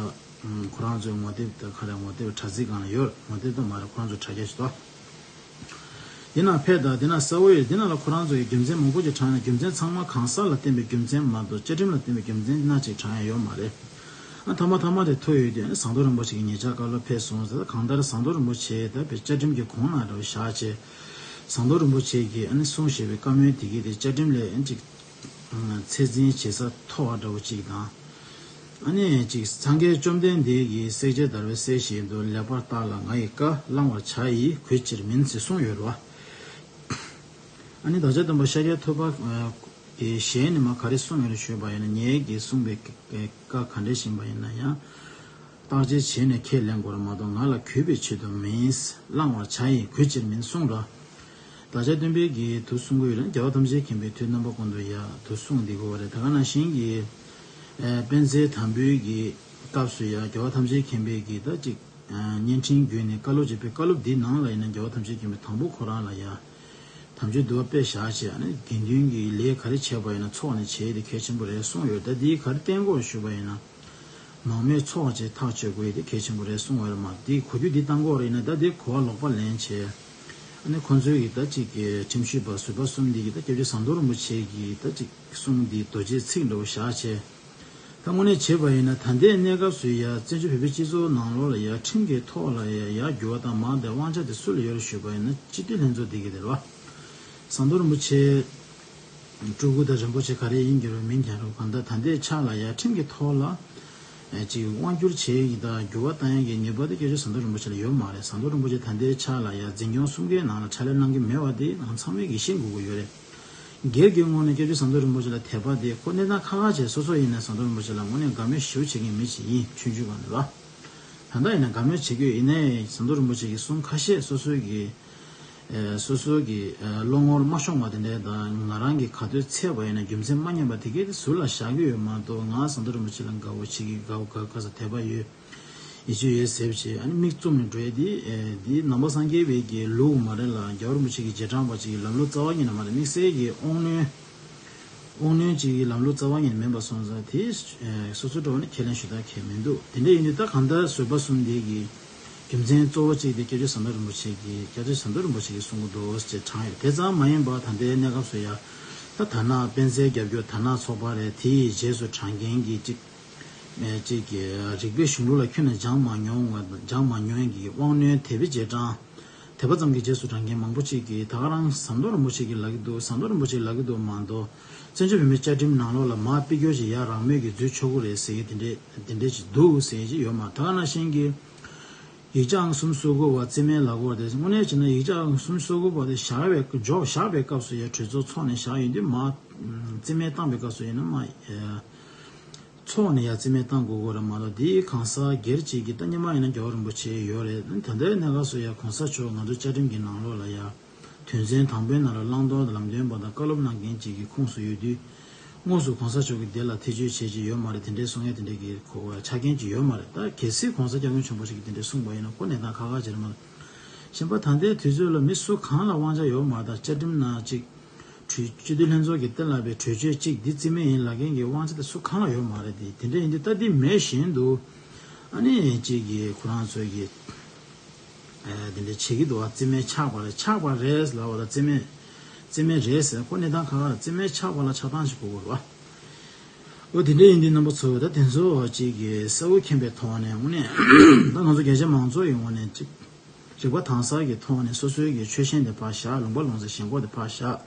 ཁོ་རང་ཚོའི་ངོ་དེབ་དང་ག་རེ་ངོ་དེབ་དྲ་ཚིགས་སྒང་ལ་ཡོད། ངོ་དེབ་དང་མ་རེད་ཁོ་རང་ཚོ་དྲ་རྒྱ་ཞིག་ཏོ། འདི་ན་ཕེབས་དང་འདི་ན་གསལ་བོ་ཡོད། འདི་ན་ལ་ཁོ་རང་ཚོ་གི་རྒྱུ་མཚན་མང་པོ་ཅིག་དྲངས་ནས་རྒྱུ་མཚན་ཚང་མ་གང་ཟག་ལ་བརྟེན་པའི་རྒྱུ་མཚན་མ་གཏོགས་བཅའ་ཁྲིམས་ལ་བརྟེན་པའི་རྒྱུ་མཚན་སྣ་གཅིག་དྲངས་ཡ་ཡོད་མ་རེད། ཨ་མཐའ་མ་མཐའ་མ་དེ་ཐུག་ཡོད་དུས་ཨ་ནི་ཟངས་མདོག་རིན་པོ་ཆེ་གི་ཉེ་ཆར་བཀའ་སློབ་ཕེབས་སོང་ཟེར། གང་ལྟར་ཟངས་མདོག་རིན་པོ་ཆེ་ད་བའི་བཅའ་ཁྲིམས་ཀྱི་གོང་ན་འདྲ་བོ་བཞག་བྱས། ཟངས་མདོག་རིན་པོ་ཆེ་གིས་ཨ་ནི་གསུངས་བཞག་པའི་བཀའ་མོལ་དེ་གི་དེ་བཅའ་ཁྲིམས་ལས་ཨ་ནི་ཅིག་ཚད་འཛིན་བྱེད་ས་མཐོ་བ་འདྲ་བོ་ཅིག་དང་། ཨ་ནི་ཅིག་སངས་རྒྱས་བཅོམ་ལྡན་འདས་ཀྱིས་བསྲེག་བཅད་བརྡར་བའི་གསེར་བཞིན་དུ་ལེགས་པར་བརྟགས་ལ་ང་ཡི་བཀའ་བླང་བར་བྱ་ཡིས་གུས་ཕྱིར་མིན་ཟེར་གསུངས་ཡོད་རེད་བ། ཨ་ནི་བདག་ཅག་སྟོན་པ་ཤཱཀྱ་ཐུབ་པ་གི་ཞལ་ནས་མ་ག་རེ་གསུངས་ཡོད་རེད་ཞུས་པ་ཡིན་ན། ངེད་ཀྱིས་གསུངས་པའི་བཀའ་ག་འདྲ་ཞིག་ཡིན་པ་ཡིན་ན་ཡང་། བརྟག་དཔྱད་བྱས་ནས་ཁས་ལེན་དགོས་རེད་མ་གཏོགས་ང་ལ་གུས་པའི་ཆེད་དུ་མིན། བླང་བར་བྱ་ཡིས་གུས་ཕྱིར་མིན་གསུངས་ར། བདག་ཅག་སྟོན་པས་ཀྱིས་དུ་གསུང་གི་ཡོད་རེད། རྒྱལ་བ་ཐམས་ཅད་མཁྱེན་པས་དུས་རྣམ་པ་ཀུན་ཏུ་ཡང་དུ་གསུང་བསྡད་ཀྱི་ཡོད་རེད། ད་ག་ནང་བཞིན་གྱི་ཨ་པཎ་ཆེན་དམ་འབུལ་གྱི་སྐབས་སུ་ཡང་རྒྱལ་བ་ཐམས་ཅད་མཁྱེན་པས་ཀྱིས་ད་ཅིག་ཨ་བརྙན་འཕྲིན་བརྒྱུད་ནས་བཀའ་སློབ་བྱེད་པའི་བཀའ་སློབ་འདིའི་ནང་ལ་ཡིན་ན་རྒྱལ་བ་ཐམས་ཅད་མཁྱེན་པས་དང་པོ་ཁོ་རང་ལ་ཡང་དམ་ཆོས་འདུལ་བ་དཔེ་བཞག་བྱས། ཨ་ནི་དགེ་འདུན་གྱི་ལས་ག་རེ་བྱས་པ་ཡིན་ན་ཚོགས་ནས་བྱས་ཏེ་གལ་ཆེན་པོ་རེད་གསུངས་ཡོད། ད་འདིས་ག་རེ་བསྟན་དགོས་ཞུས་པ་ཡིན་ན། མང་མོས་ཚོགས་བྱས་ཐག་གཅོད་དགོས་ཡས་དེ་གལ་ཆེན་པོ་རེད་གསུངས་པ་རེད་མ་གཏོགས་གོ་རྒྱུ་འདི་བཏང་གི་ཡོད་རེད་ན། ད་དེ་གོ་བ་ལོག་པ་ལེན་བྱས། ཨ་ནི་ཁོང་ཚོའི་གི་ད་ཅིག་གི་ཁྲིམས་ཞིབ་པ་ཟུར་པ་གསུམ་འདི་གི་ད་སྐྱབས་རྗེ་ཟམ་གདོང་རིན་པོ་ཆེ་གི་ད་ཅིག་གསུང་འདི་རྡོ་རྗེའི་ཚིག་འདྲ་བོ་བཞག་བྱས། ད་དངོས་གནས་བྱས་པ་ཡིན་ན་ད་ལྟའི་གནས་སྐབས་སུ་ཡ་བཙན་བྱོལ་བོད་པའི་སྤྱི་ཚོགས་ནང་ལོགས་ལ་ཡ་ཁྲིམས་ཀྱི་ཐོག་ལ་ཡ་ཡར་འགྱུར་བ་དང་མར་འདེད་དབང་ཆ་དེ་སུ་ལ་ཡོད་རེད་ཞུས་པ་ཡིན་ན་སྤྱི་འཐུས་ལྷན་ཚོགས་འདི་གི་རེད་བ། ཟམ་གདོང་རིན་པོ་ཆེ། སྤྲུལ་སྐུ་དང་རིན་པོ་ཆེ་ག་རེ་ཡིན་གྱི་རུང་མིན་ཀྱང་རུང་གང་ལྟར་ད་ལྟའི་ཆ་ལ་ཡ་ཁྲིམས་ཀྱི་ཐོག་ལ་ ཅིག་དབང་བསྒྱུར་བྱེད་ཡག་གི་དང་འགྱུར་བ་གཏང་ཡག་གི་ངེས་པ་དེ་སྐྱབས་རྗེ་ཟམ་གདོང་རིན་པོ་ཆེ་ལ་ཡོད་མ་རེད། ཟམ་གདོང་རིན་པོ་ཆེ་ད་ལྟའི་ཆ་ལ་ཡ་འཛིན་སྐྱོང་གསུམ་ཀའི་ནང་ལ་ཕྱག་ལས་གནང་གི་མེད་པ་དེ་ང་ཚང་མས་ཀྱིས་ཤེས་དགོས་ཀྱི་ཡོད་རེད། སྒེར་གྱི་ངོས་ནས་སྐྱབས་རྗེ་ཟམ་གདོང་རིན་པོ་ཆེ་ལ་དད་པ་དེ་ཁོ་གནས་སྟངས་ཁག་ཁག་བྱས། སོ་སོ་ཡིན་ན་ཟམ་གདོང་རིན་པོ་ཆེ་ལ་དངོས་གནས་དགའ་མོས་ཞེ་པོ་བྱེད་མཁན་མི་ཞིག་ཡིན། ཆུང་ཆུང་སྒང་ནས་ར། ད་ལྟ་ཡིན་ན་དགའ་མོས་བྱེད་ཀྱི་ཡོད། ཡིན་ནའི་ཟམ་གདོང་རིན་པོ་ཆེ་གི་གསུང་ཁ་ཤས་སོ་སོའི་གི་ཨེ་སོ་སོའི་གི་ཨེ་བློ་ངོར་མ་ཤོང་བ་དེ་འདྲ་དང་། ང་རང་གི་ག་དུས་ཚད་པ་ཡིན་ན་རྒྱུ་མཚན་མ་སྙན་པ་དེ་གས་ཟུར་ལ་བཞག་གི་ཡོད་མ་གཏོགས། ང་ཟམ་གདོང་རིན་པོ་ཆེ་ལ་དགའ་བོ་བྱེད་ཀྱི། དགའ་བོ་དགའ་དགའ་ས་དད་པ་ཡོད། ཡིད་ཆེས་ཡོད་ཟེར་བྱས་ཨ་ནི་མིག་བཙུམ་ནས་འགྲོ་ཡས་འདི། ཨེ་འདི་ནང་པ་སངས་རྒྱས་པའི་གི་ལུགས་མ་རེད་ལ། རྒྱལ་བ་རིན་པོ་ཆེ་གི་རྗེས་འབྲང་པ་ཅིག་གི་ལམ་ལུགས་རྩ་བ་ཉིད་ནས་མ་རེད། དམིགས་བསལ་གྱི་དབང་རྣོན། དབང་རྣོན་གཅིག་གི་ལམ་ལུགས་རྩ་བ་ཉིད་ནས་མིན་པ་སོང་ཙང་། དེ་ཨེ་སོ་སོའི་འགྲོ་བ་ནི་ཁས་ལེན་ཞུ་ཐབས་ཁས་མི་འདུག་དེ་འདྲ་ཡིན་དུས་ད་གང་ལྟར་བཟོད་པ་གསུམ་འདི་གི་རྒྱུ་མཚན་གཙོ་བོ་གཅིག་དེ་སྐྱབས་རྗེ་ཟམ་གདོང་རིན་པོ་ཆེ་གི། སྐྱབས་རྗེ་ཟམ་གདོང་རིན་པོ་ཆེ་གི་གསུང་གི་འདུག་ཅེས་དྲངས་ཡོད། དེ་ཙམ་མ་ཡིན་པར་ད་ལྟའི་གནས་སྐབས་སུ་ཡ་ད་དར་ནག་པེན་ཙེ་རྒྱབ་སྐྱོར་དར་ནག་ཚོགས་པ་རེད། དེ་ཡི་རྗེས་སུ་འབྲང་མཁན་གྱི་གཅིག་ཨེ་གཅིག་གི་རིག་པའི་གཞུང་ལུགས་ལ་ཁྱོན་ནས་སྦྱང་མ་མྱོང་བ། སྦྱང་མ་མྱོང་མཁན་གྱི་དབང་རྣོན་དད་པའི་རྗེས་འབྲང་། དད་པ་ཙམ་གྱི་རྗེས་སུ་འབྲང་མཁན་མང་པོ་ཅིག་གིས་ད་ག་རང་ཟམ་གདོང་རིན་པོ་ཆེ་གིས་ལབ་ཀྱི་འདུག་ཟམ་གདོང་རིན་པོ་ཆེས་ལབ་ཀྱི་འདུག་མ་གཏོགས། བཙན་བྱོལ་བོད་མིའི་བཅའ་ཁྲིམས་ནང་ལོགས་ལ་མར་དཔེ་སྐྱོར་ཅིག་ཡར་རང་མོས་ཀྱིས་འཛུལ་ཆོག་གི་རེད་ཟེར་མཁན་དེ་འདྲས་དེ་འདྲས་ཅིག་འདུག་ཟེར་མཁན་ཅིག་ཡོད་མ་རེད། ད་ག་ནང་བཞིན་གྱི་ཡིག་ཆ་ཨང་གསུམ་སོ་དགུ་པ་རྩིས་མེད་ལབ་དགོས་རེད། དངོས་གནས་བྱས་ན་ཡིག་ཆ་ཨང་གསུམ་སོ་དགུ་པ་དེ་བཞག་པའི་འཇོག་བཞག་པའི་སྐབས་སུ་ཡ་གྲོས་ཚོགས་ཚོགས་ནས་བཞག་ཡོང་དུས་མར་རྩིས་མེད་བཏང་པའི་སྐབས་སུ་ཡིན་ན་མར་ཚོགས་ནས་ཡ་རྩིས་མེད་བཏང་དགོས་ཀྱི་རེད་མ་གཏོགས། དེའི་གང་ཟག་སྒེར་གཅིག་གིས། ད་སྔོན་མ་ཡིན་ན་རྒྱལ་བ་རིན་པོ་ཆེ་ཡོད་རེད། ད་ལྟའི་གནས་སྐབས་སུ་ཡ་གོང་ས་མཆོག་ང་ཚོ་བཅའ་ཁྲིམས་ཀྱི་ནང་ལོགས་ལ་ཡ་དོན་ཚན་དང་པོའི་ནང་ལ་བླང་དོར་དང་ལམ་སྟོན་པ་དང་བཀའ་སློབ་གནང་མཁན་གཅིག་གི་ཁོངས་སུ་ཡོད་དུས། དངོས་སུ་གོང་ས་མཆོག་གིས་དེ་ལ་ཐེ་བྱུས་བྱེད་ཀྱི་ཡོད་མ་རེད། དེ་འདྲའི་གསུང་ཡས་དེ་འདྲའི་གི་གོ་བ་ཆ་རྐྱེན་ཅིག་ཡོད་མ་རེད། ད་གལ་སྲིད་གོང་ས་སྐྱབས་མགོན་ཆེན་པོ་མཆོག་གིས་དེ་འདྲའི་གསུངས་པ་ཡིན་ན་ཁོ་གནས་སྟངས་ཁག་ཁག་ཅིག་རེད་མ་གཏོགས། གཞན་པ་ད་ལྟའི་དུས་ཚོད་ལ་མི་སུ་གང་ལ་དབང་ཆ་ཡོད་མ་རེད། ད་བཅའ་ཁྲིམས་ནང་གཅིག་གྲོས་སྤྱི་འཐུས་ལྷན་ཚོགས་ཀྱིས་གཏན་ལ་ཕབ་པའི་གྲོས་ཆོད་གཅིག་འདི་རྩིས་མེད་ཡིན་ལབ་མཁན་གྱི་དབང་ཆ་དེ་སུ་གང་ལ་ཡོད་མ་རེད། དེ་དེ་འདྲ་ཡིན་དུས་ད་འདི་མེད་བཞིན་དུ་ཨ་ནི་གཅིག་གིས་ཁོ་རང་ཚོའི་གི་ཨ་དེ་འདྲ་བྱེད་ཀྱི་འདུག་བ། རྩིས་མེད་ཆགས་པ་རེད། ཆགས་པ་རེད་ལབ་པ་དང་རྩིས་མེད་རྩིས་མེད་རེད་ཟེར། ཁོ་གནས་སྟངས་ཁག་ཁག་རེད། རྩིས་མེད་ཆགས་པ་ལ་ཆགས་སྡང་ཞིག་དགོས་ཀྱི་རེད་བ། འོ་དེ་འདྲ་ཡིན་དུས་རྣམ་པ་ཚོ་ད་དེ་ཚོ་གཅིག་གིས་གསལ་བོ་མཁྱེན་པའི་ཐོག་ནས་དངོས་གནས་ད་ང་ཚོ་རྒྱ་ཆེ་མང་ཚོགས་ཡི་ངོས་ནས་གཅིག་རིག་པ་དྭངས་གསལ་གྱི་ཐོག་ནས་སོ་སོའི་གི་ཆོས་ཞེན་དེ་ཕར་བཞག་ལུང་པ་ལུང་ཚན་ཞེན་ཁོག་དེ་ཕར་བཞག་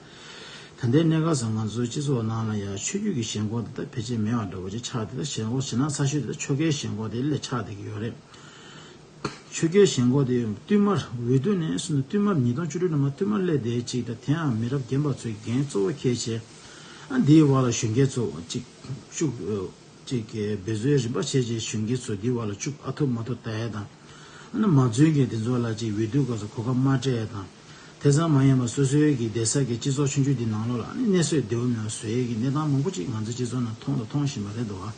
ད་ལྟའི་གནས་སྐབས་སུ་ང་ཚོའི་སྤྱི་ཚོགས་ནང་ལ་ཡང་ཆོས་བརྒྱུད་ཀྱི་ཞེན་ཁོག་དེ་ད་ཕལ་ཆེར་མེད་པ་འདྲ་བོ་ཅིག་ཆགས། དེ་ད་ཞེན་ཁོག་ཞེ་ན་ཚ་ཤོས་དེ་ད་ཆོལ་ཁའི་ཞེན་ཁོག་དེ་སླེབས་ཆགས་བསྡད་ཀྱི་ཡོད་རེད། ཆོལ་ཁའི་ཞེན་ཁོག་དེ་བསྟུད་མར་འོས་བསྡུ་ནས་བཟུང་ནས་བསྟུད་མར་ཉིས་སྟོང་བཅུ་དྲུག་ནས་མར་བསྟུད་མར་སླེབས་བསྡད་ཅིག་ད་དེའང་མི་རབས་རྒན་པ་ཚོས་འགན་གཙོ་བོ་འཁྱེར་བྱས། ཨ་འདིའི་བར་ལ་གཞོན་སྐྱེས་ཚོ་གཅིག་བཅུག་ཅིག་གི་འབད་བརྩོན་རིམ་པ་བྱས་རྗེས་གཞོན་སྐྱེས་ཚོ་འདི་བར་ལ་བཅུག་ཨ་ཐུབ་མ་ཐུབ་ལྟ་ཡ་དང་། ཨ་ནི་མ་འཛུལ་མཁན་དེ་ཚོ་ལ་ཅིག་འོས་བསྡུ་སྐབས་སུ་གོ་སྐབས་མ་སྤྲད་ཡ་དང་། དེ་ཙམ་མ་ཡིན་པར་སོ་སོའི་གི་བསྡད་ས་གི་སྤྱི་ཚོགས་ཆུང་ཆུང་འདི་ནང་ལོགས་ལ་ཨ་ནི་གནས་ཚུལ་བདེ་པོ་མེད་པ་བཟོ་ཡས་ཀྱི་གནས་སྟངས་མང་པོ་ཅིག་ང་ཚོའི་སྤྱི་ཚོགས་ནང་མཐོང་དང་མཐོང་བཞིན་པ་རེད་འདུག་བ།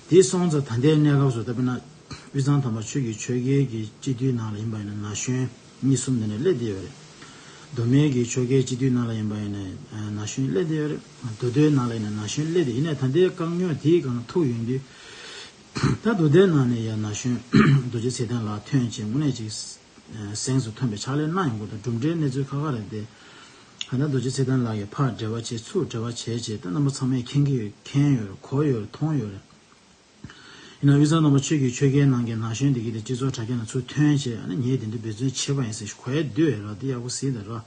དེ་སོང་ཙང་ད་ལྟའི་གནས་སྐབས་སུ་ད་དཔེར་ན། དབུས་གཙང་དམ་པ་ཆོས་ཀྱི་ཆོལ་ཁའི་གི་སྤྱི་འཐུས་ནང་ལ་ཡིན་པ་ཡིན་ན་ན་གཞོན་གཉིས་གསུམ་དེ་འདྲ་སླེབས་བསྡད་ཡོད་རེད། མདོ་སྨད་ཀྱི་ཆོལ་ཁའི་སྤྱི་འཐུས་ནང་ལ་ཡིན་པ་ཡིན་ན་ན་གཞོན་སླེབས་བསྡད་ཡོད་རེད། མདོ་སྟོད་ནང་ལ་ཡིན་ན་ན་གཞོན་སླེབས་བསྡད། ཡིན་ནའི་ད་ལྟའི་དཀའ་རྙོག་དེའི་སྒང་ཐུག་ཡོང་དུས། ད་མདོ་སྟོད་ནང་ནས་ཡང་ན་གཞོན་རྡོ་རྗེ་ཚེ་བརྟན་ལགས་ཐོན་བྱས་དངོས་གནས་ཅིག་གཟེངས་སུ་ཐོན་པའི་ཕྱག་ལས་གནང་ཡོང་གི་འདུག་གྲུབ་འབྲས་གནས་ཚུལ་ཁག་ཁག་རེད་དེ། ད་ལྟ་རྡོ་རྗེ་ཚེ་བརྟན་ལགས་ཀྱིས་ཕར་འབྲེལ་བ་བྱས་ཚུར་འབྲེལ་བ་བྱས་བྱས་ད་རྣམ་པ་ཚང་མས་མཁྱེན་གྱི་ཡོད། མཁྱེན་ཡོད་རེད། གོ་ཡོད་རེད། མཐོང་ཡོད་རེད། ཡིན་ན་དབུས་གཙང་རྣམ་པ་ཆོས་ཀྱི་ཆོལ་ཁའི་ནང་གི་ན་གཞོན་དེ་གས་དེ་སྤྱི་ཚོགས་དྲ་རྒྱ་ནང་ཚུར་ཐོན་བྱས་ཨ་ནི་ངས་དེ་འདྲ་འབད་བརྩོན་བྱས་པ་ཡིན་ཟེར་གོ་ཡ་འདུག་ཡ་ར། དེ་ཡག་པོ་གཟིགས་དང་ར།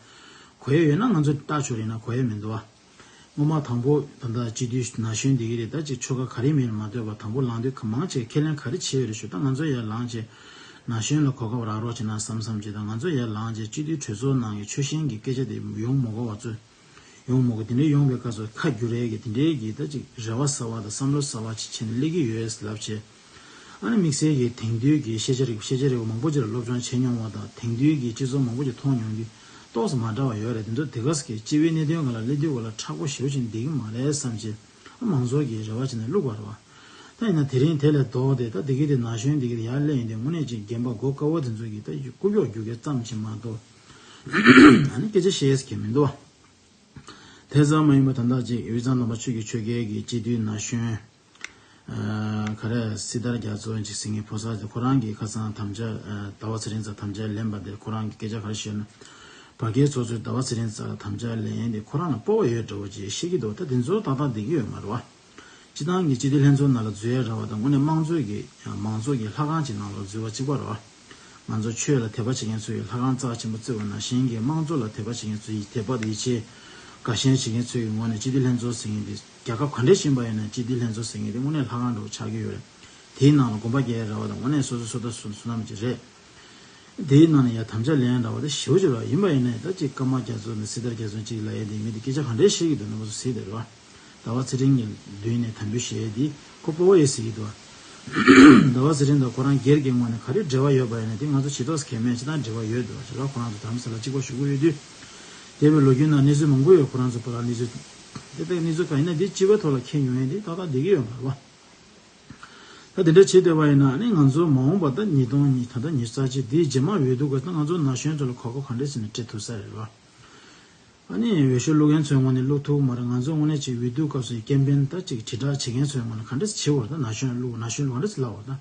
གོ་ཡ་ཡོད་ན་ང་ཚོ་ལྟ་ཆོག་རེད་ན་གོ་ཡ་མི་འདུག་བ། སྔོན་མ་དང་པོ་ད་ལྟ་སྤྱི་འཐུས་ན་གཞོན་དེ་གས་དེ་ད་ཅིག་ཆོལ་ཁ་ག་རེ་མིན་མ་ལྟོས་པ་དང་པོ་ལངས་དུས་ག་མང་ཆེ་ཁས་ལེན་ག་རེ་བྱས་ཡོད་རེད་ཞུ། ད་ང་ཚོ་ཡར་ལངས་བྱས་ན་གཞོན་ལ་གོ་སྐབས་རག་རོགས་བྱས་ན་བསམ་བསམ་བྱས། ད་ང་ཚོ་ཡར་ལངས་བྱས་སྤྱི་འཐུས་གྲོས་ཚོགས་ནང་གི་ཆོལ་ཞེན་གྱི་སྐད་ཆ་དེ་ཡོང་མ་དགོས་པ་ཚོ། ཡོང་མི་དགོས། དེ་འདྲའི་ཡོང་བའི་སྐབས་སུ་ཁ་བསྒྱུར་ཡས་ཀྱི་དེ་འདྲའི་གི་ད་ཅིག་རེ་བ་གསར་བ་དང་བསམ་བློ་གསར་བ་ཅིག་བྱས་ནས་སླེབས་ཀྱི་ཡོད་ལབ་བྱས། ཨ་ནི་དམིགས་བསལ་གྱི་དེང་དུས་ཀྱི་ཤེས་བྱ་རིག་ཤེས་བྱ་རིག་པ་མང་པོ་ཅིག་ལ་སློབ་སྦྱོང་བྱས་མྱོང་བ་དང་དེང་དུས་ཀྱི་སྤྱི་ཚོགས་མང་པོ་ཅིག་མཐོང་མྱོང་དུས་ཏོག་ཙམ་མ་འདྲ་བ་ཡོད་རེད། དེ་ཚོ་དེ་ག་ས་གི་སྤྱི་པའི་གནད་དོན་སྒང་ལ་སླེབས་དུས་སྒང་ལ་མཁྲེགས་པོ་ཞེ་པོ་ཅིག་འདེགས་ཀྱི་མ་རེད་བསམ་བྱས། ཨ་མང་ཚོགས་ཀྱིས་རེ་བ་བྱས་ནས་བླུགས་པ་རེད་བ། ད་ཡིན་ན་དེ་རིང་དེ་ལས་ལྡོག་སྟེ་ད་དེ་གི་དེ་ན་གཞོན་དེ་གི་དེ་ཡར་སླེབས་ཡོང་དུས་དངོས་གནས་ཅིག་རྒན་པ་མགོ་དཀར་བོ་དེ་ཚོ་གིས་ད་རྐུབ་གཡོག་རྒྱུག་མཁན་ཙམ་ཞིག་མ་གཏོགས་ཨ་ནི་སྐད་ཆ་བཤད་ཡས་ཀྱི་མི་འདུག་བ། དེ་ཙམ་མ་ཡིན་པ་ད་ལྟ་ཅིག་དབུས་གཙང་རྣམ་པ་ཆོས་ཀྱི་ཆོལ་ཁའི་གི་སྤྱི་འཐུས་ན་གཞོན། ཨ་ག་རེ་སྲི་ཐར་རྒྱ་མཚོ་ཅིག་ཟེར་མཁན་ཕོ་གསར་དེ་ཁོ་རང་གིས་ཁ་སང་དམ་བཅའ་ཨ་ཟླ་བ་ཚེ་རིང་ཚ་དམ་བཅའ་ལེན་པ་དེ་ཁོ་རང་གིས་སྐད་ཆ་ག་རེ་བཤད་ན། བར་བརྒལ་ཚོགས་གཙོས་ཟླ་བ་ཚེ་རིང་ཚ་དམ་བཅའ་ལེན་ཡས་དེ་ཁོ་རང་ལ་སྤོབས་པ་ཡོད་འདྲ་བོ་ཅིག་བཤད་ཀྱི་འདུག་ད་དེ་ཚོ་ཏག་ཏག་བསྡད་ཀྱི་ཡོད་མ་རེད་བ། སྤྱི་བཏང་གི་སྤྱི་འཐུས་ལྷན་ཚོགས་ནང་ལ་འཛུལ་ཡས་རེད་བ་དང་དངོས་གནས་དམངས་གཙོ་གི་མང་གཙོ་གི་ལྷ་ཁང་ཅིག་ནང་ལ་འཛུལ་བ་གཅིག་པ་རེད་བ། ང་ཚོ་ཆོས་ལ་དད་པ་བྱེད་མཁན་ཚོ་ཡི་ལྷ་ཁང་རྩ་ཆེན་པོ་བརྩི་བ་ནང་བཞིན་གྱི་དམངས་གཙོ་ལ་དད་པ་བྱེད་མཁན་ཚོ་ཡི་དད་པ་དང་ཡིད་ཆེས་དགའ་ཞེན་བྱེད་མཁན་ཚོ་ཡི་ངོས་ནས་སྤྱི་འཐུས་ལྷན་ཚོགས་ཟེར་མཁན་དེ་རྒྱལ་ཁབ་ག་འདྲས་ཕྱིན་པ་ཡིན་ན་སྤྱི་འཐུས་ལྷན་ཚོགས་ཟེར་མཁན་དེ་དངོས་གནས་ལྷ་ཁང་འདྲ་བོ་ཆགས་ཀྱི་ཡོད་རེད། དེའི་ནང་ལ་དགོན་པ་རྒྱག་ཡ་ར་བ་དང་དངོས་གནས་སོ་སོ་སོ་ད་སུ་སུ་ནམ་ཅིག་རེད། དེའི་ནང་ནས་ཡ་དམ་བཅའ་ལེན་ཡ་ར་བ་ད་ཞེ་པོ་ཅིག་ར་ཡིན་པ་ཡིན་ན་ད་ཅིག་ཀརྨ་རྒྱ་མཚོ་ནས་སྲི་ཐར་རྒྱ་མཚོ་ཅིག་ལ་ཡ་དེ་མི་དེ་སྐད་ཆ་ག་འདྲས་བཤད་ཀྱི་འདུག་ནམ་སུ་ཟེར་དེ་ར་བ། ཟླ་བ་ཚེ་རིང་གི་མདུན་ནས་དམ་འབུལ་བཞེས་དེ་ཁོ་སྤོ་བོ་ཡིན་ཟེར་གྱི་འདུག་ཟླ་བ་ཚེ་རིང་དང་ཁོ་རང་སྒེར་གྱི་ངོས་ནས་ག་རེ་འབྲེལ་བ་ཡོད་པ་ཡིན་ན་དེ་ང་ཚོ་ཇི་ལྟར་གལ་མེད་ཅི་ལྟར་འབྲེལ་བ་ཡོད་འདུག་བ་ཞེ་དྲག་ཁོ་རང་ཚོ་དྷ་རམ་ས་ལ་གཅིག་པ་བཞུགས་ཀྱི་ཡོད་དུས། འདས་པའི་ལོ་རྒྱུས་ནང་གནས་ཚུལ་མང་པོ་ཡོད། ཁོ་རང་ཚོ་བར་ལ་གནས་ཚུལ་དེ་ལྟར་གནས་ཚུལ་གང་ཡིན་ན་དེ་སྤྱི་པའི་ཐོག་ལ་ཁྱེད་ཡོང་ཡས་དེ་ཏག་ཏག་བསྡད་ཀྱི་ཡོད་མ་རེད་བ། ད་དེ་འདྲ་བྱེད་བསྡད་པ་ཡིན་ན་ཨ་ནི་ང་ཚོ་མ་འོངས་པ་ད་ཉིས་སྟོང་ཉི་ད་ལྟ་ཉི་ཤུ་རྩ་གཅིག་དེའི་རྗེས་མ་འོས་བསྡུ་སྐབས་ད་ང་ཚོ་ན་གཞོན་ཚོ་ལ་གོ་སྐབས་ག་འདྲས་ཟེར་ནས་སྤྲད་ཐུབ་ས་རེད་བ། ཨ་ནི་འོས་ཤོག་བླུག་མཁན་ཚོའི་ངོས་ནས་བླུག་ཐུབ་མ་རེད། ང་ཚོ་དངོས་གནས་ཅིག་འོས་བསྡུ་སྐབས་སུ་ཀེམ་པེན་ད་ཅིག་དྲིལ་བསྒྲགས་བྱེད་མཁན་ཚོའི་ངོས་ནས་ག་འདྲས་བྱེད་དགོས་རེད། ད་ན་གཞོན་བླུག་ན་གཞོན་བླུག་ག་འདྲས་ལབ་དགོས་རེད།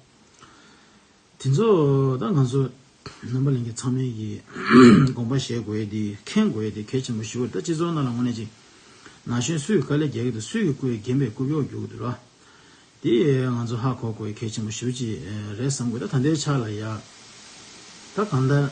དེ་ཚོ་ད་ང་ཚོ་རྣམ་པ་ལྷན་རྒྱས་ཚང་མས་ཀྱི་དགོངས་པ་བཞེས་དགོས་ཡས་དེ་མཁྱེན་དགོས་ཡས་དེ་གལ་ཆེན་པོ་ཞིག་རེད། ད་སྤྱི་ཚོགས་ནང་ལ་དངོས་གནས་ཅིག་ན་གཞོན་སུས་དཀའ་ལས་རྒྱག་གི་འདུག་སུས་ཀྱི་སྐུ་ཡི་རྒན་པའི་རྐུབ་གཡོག་རྒྱུག་གི་འདུག་ར། དེ་ང་ཚོ་ཧ་གོ་དགོས་ཡས་གལ་ཆེན་པོ་ཞེ་པོ་ཅིག་རེད་བསམ་གི། ད་ད་ལྟའི་ཆ་ལ་ཡ། ད་གང་ལྟར།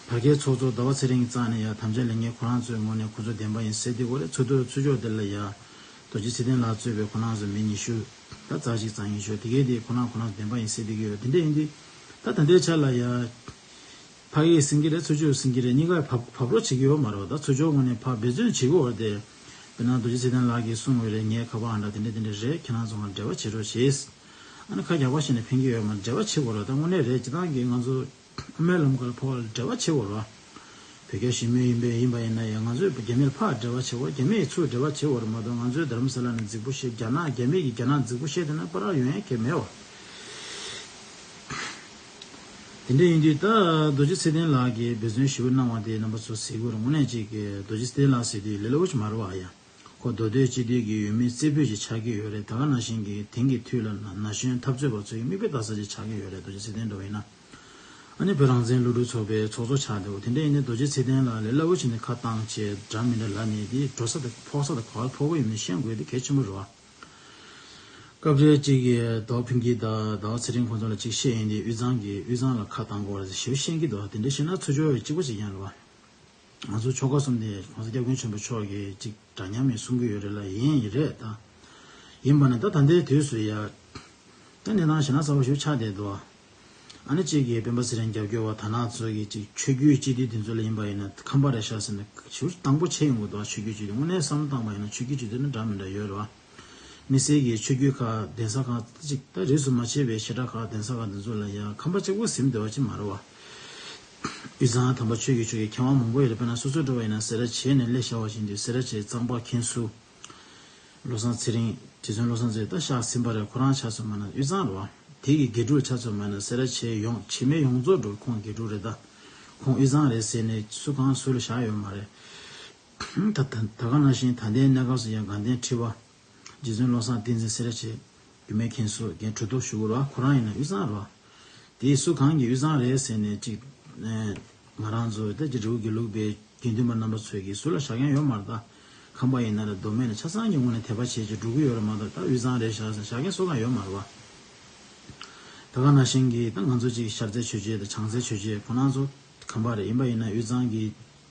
བར་བརྒལ་ཚོགས་གཙོ་ཟླ་བ་ཚེ་རིང་གི་རྩ་ནས་ཡ་དམ་བཅའ་ལེན་མཁན་ཁོ་རང་ཚོའི་ངོས་ནས་ཁོ་ཚོ་བདེན་པ་ཡིན་ཟེར་དེ་གོ་རེད། ཚོགས་འདུ་ཚུགས་ཕྱོགས་དེ་ལ་ཡ། རྡོ་རྗེ་ཚེ་བརྟན་ལགས་གཙོས་པའི་ཁོ་རང་ཚོ་མི་ཉི་ཤུ། ད་རྩ་གཅིག་རྩ་གཉིས་ཤོག་དེ་གའི་དེ་ཁོ་རང་ཁོ་རང་བདེན་པ་ཡིན་ཟེར་དེ་གི་ཡོད། དེ་འདྲ་ཡིན་དུས། ད་ད་ལྟའི་ཆ་ལ་ཡ། ཕ་གིས་ཟིན་གྱི་རེད། ཚུར་ཕྱོགས་ཟིན་གྱི་རེད། གཉིས་ཀ་བབ་བབ་རོགས་བྱེད་ཀྱི་ཡོད་མ་རེད་བ། ད་ཚུར་ཕྱོགས་ངོས་ནས་ཕར་འབད་བརྩོན་བྱེད་ཀྱི་ཡོད་རེད་དེ། དཔེར་ན་རྡོ་རྗེ་ཚེ་བརྟན་ལགས་ཀྱིས་གསུངས་ཡོད་རེད། ངའི་ཁ་པར་ཨང་གྲངས་དེ་འདྲ་དེ་འདྲ་རེད། ཁྱེད་རང་ཚོ་ང་འབྲེལ་བ་བྱེད་རོགས་བྱེད། ཨ་ནི་ཁ་རྒྱག་པ་བྱས་ནས་ཕན་གྱི་ཡོད་མ་རེད། འབྲེལ་བ་བྱེད་དགོས་རེད། ད་དངོས་གནས་རེད། སྤྱིར་བཏང་གི་ང་ཚོ་དབུ་མའི་ལམ་ཁ་ལ་ཕོག་པ་ལ་འབྲེལ་བ་བྱེད་དགོས་རེད་བ། བོད་རྒྱ་ཞི་མོལ་ཡིན་པས་ཡིན་པ་ཡིན་ན་ཡང་ང་ཚོས་རྒྱ་མི་ལ་ཕར་འབྲེལ་བ་བྱེད་དགོས། རྒྱ་མི་ཡི་ཚུར་འབྲེལ་བ་བྱེད་དགོས་རེད་མ་གཏོགས་ང་ཚོའི་དྷ་རམ་ས་ལ་ནས་རྫིག་པོ་བཤད། རྒྱ་ནག་རྒྱ་མི་གིས་རྒྱ་ནག་རྫིག་པོ་བཤད་བསྡད་ན་པ་ར་ཡོང་ཡ་གལ་མེད་བ། དེ་འདྲ་ཡིན་དུས་ད་རྡོ་རྗེ་ཚེ་བརྟན་ལགས་ཀྱིས་འབད་བརྩོན་ཞེ་པོ་གནང་བ་དེ་རྣམ་པ་ཚོ་གཟིགས་དགོས་རེད། དངོས་གནས་ཅིག་གི་རྡོ་རྗེ་ཚེ་བརྟན་ལགས་ཟེར་དུས་ལས་སླ་པོ་ཅིག་མ་རེད་བ། ཡ། ཁོ་མདོ་སྟོད་སྤྱི་འཐུས་ཀྱི་འོས་མི་རྩེ་ཕུད་ཅིག་ཆགས་ཀྱི་ཡོད་རེད། ད་ག་ནང་བཞིན་གྱི་དེང་གི་དུས་ལ་ན་ན་གཞོན་འཐབ་རྩོད་པ་ཚོའི་མིག་དཔེ་ལྟ་ས་ཅིག་ཆགས་ཀྱི་ཡོད་རེད། རྡོ་རྗེ་ཚེ་བརྟན་འདྲ་བོ་ཡིན་ན། ཨ་ནི་བོད་རང་བཙན་སློབ་ཕྲུག་ཚོགས་པའི་ཚོགས་གཙོ་ཆགས་འདུག་དེ་འདྲ་ཡིན་ནའི་རྡོ་རྗེ་ཚེ་བརྟན་ལགས་ལས་སླ་པོ་བྱས་ནས་ཁ་བཏང་བྱས་འདྲ་མི་འདྲ་ལབ་ནས་དེ་འགྲོ་ས་དང་ཕོག་ས་དང་ག་པར་ཕོག་གི་ཡོད་མེད་ཤེས་དགོས་དེ་གལ་ཆེན་པོ་རེད་བ། སྐབས་རེ་གཅིག་གིས་རྡོ་ཕིང་གི་དང་ཟླ་བ་ཚེ་རིང་ཁོང་ཚོ་ལ་གཅིག་བཤད་ཡིན་དུས་དབུས་གཙང་གིས་དབུས་གཙང་ལ་ཁ་བཏང་དགོས་རེད་ཞེས་བཤད་ཀྱི་འདུག་དེ་འདྲ་བཤད་ན་ཚུར་ཕྱོགས་གཅིག་པ་ཅིག་ཡང་རེད་བ། ང་ཚོ་ཆོལ་ཁ་གསུམ་དེ་༸གོང་ས་༸སྐྱབས་མགོན་ཆེན་པོ་མཆོག་གིས་གཅིག་འདྲ་མཉམ་ཡིན་གསུང་གི་ཡོད་རེད་ལ། ཡིན་ཡིན་རེད་ད། ཡིན་པ་ནི་ད་ད་ལྟའི་དུས་སུ་ཡ། ད་གནས་སྟངས་ཞེ་ན་གསར་པ་ཞིག་ཆགས་བསྡད་འདུག་ཨ་ནི་གཅིག་གིས་སྤེན་པ་ཚེ་རིང་རྒྱབ་སྐྱོར་བ་དར་ནག་ཚོ་གིས་གཅིག་ཆོས་བརྒྱུད་སྤྱི་འཐུས་དེ་ཚོ་ལ་ཡིན་པ་ཡིན་ན་ཁམས་པ་རེད་ཤག་ཟེར་ནས་ཞེ་པོ་དང་པོ་ཆེ་ཡོང་གི་འདུག་ཆོས་བརྒྱུད་སྤྱི་འཐུས་དངོས་གནས་བསམ་བློ་བཏང་པ་ཡིན་ན་ཆོས་བརྒྱུད་སྤྱི་འཐུས་ནི་འདྲ་མི་འདྲ་ཡོད་རེད་བ། དམིགས་བསལ་གྱི་ཆོས་བརྒྱུད་ཁག་གདན་ས་ཁག་ཅིག་ད་རིས་སུ་མ་ཆད་པའི་བཤད་གྲྭ་ཁག་གདན་ས་ཁག་འདི་ཚོ་ལ་ཡང་ཁམས་པ་གཅིག་པོ་ཟིན་བསྡད་པ་ཅིག་མ་རེད་བ། དབུས་གཙང་དམ་པ་ཆོས་ཀྱི་ཕྱོགས་ཀྱི་མཁས་དབང་མང་པོ་ཡོད་རེད། དཔེར་ན་སོ་སོ་འདྲ་བ་ཡིན་ན་སེ་ར་བྱེས་ནས་སླེབས་བཞག་པ་ཞིག་ཡིན་དུས་སེ་ར་བྱེས་གཙང་པ་མཁན་ཟུར། བློ་བཟང་ཚེ་རིང་རྗེ་བཙུན་བློ་བཟང་ཚེ་རིང་ད་གཤེགས་ཟིན་པ་རེད། ཁོ་རང་ཆགས་སོང་མ་ན་དབུས་གཙང་རེད་བ། དེ་གི་དགེ་ཕྲུག་ཆགས་སོང་མ་ན་སེ་ར་བྱེས་ཡོངས་བྱེས་མའི་ཡོངས་རྫོགས་འགྲོ་ཁོང་དགེ་ཕྲུག་རེད་ད། ཁོང་དབུས་གཙང་རེད་ཟེར་ནས་སུ་གང་སུ་ལ་བཞག་ཡོད་མ་རེད། ད་ད་ད་ག་ནང་བཞིན་ད་ལྟའི་གནས་སྐབས་སུ་ཡང་དགའ་ལྡན་ཁྲི་པ། རྗེ་བཙུན་བློ་བཟང་བསྟན་འཛིན་སེ་ར་བྱེས། རྒྱུད་སྨད་མཁན་ཟུར་རྒན་གྲུབ་ཐོབ་ཞུ་དགོས་ར། ཁོ་རང་ཡིན་ན་དབུས་གཙང་ར། དེའི་སུ་གང་གི་དབུས་གཙང་རེད་ཟེར་ནས་ཅིག་ང་རང་ཚོ་ད་ཅི་རི་བོ་དགེ་ལུགས་པའི་དགེ་འདུན་པ་རྣམ་པ་ཚོས་ཀྱི་སུ་ལ་བཞག་མཁན་ཡོད་མ་རེད་ད། ཁམས་པ་ཡིན་ན་ར་མདོ་སྨད་ནས་ཆ་ཚང་གི་ངོས་ནས་དད་པ་བྱེད་ཅིག་འགྲོ་གི་ཡོད་ར་མ་གཏོགས་ད་དབུས་གཙང་རེད་བཞག་ཟེར་བཞག་མཁན་སུ་གང་ཡོད་མ་རེད་བ། ད་ག་ནང་བཞིན་གྱི་ད་ང་ཚོ་ཅིག་ཤར་རྩེ་ཆོས་རྗེ་དང་བྱང་རྩེ་ཆོས་རྗེ་ཁོ་རང་ཚོ་ཁམས་པ་རེད། ཡིན་པ་ཡིན་ན་དབུས་གཙང་གི་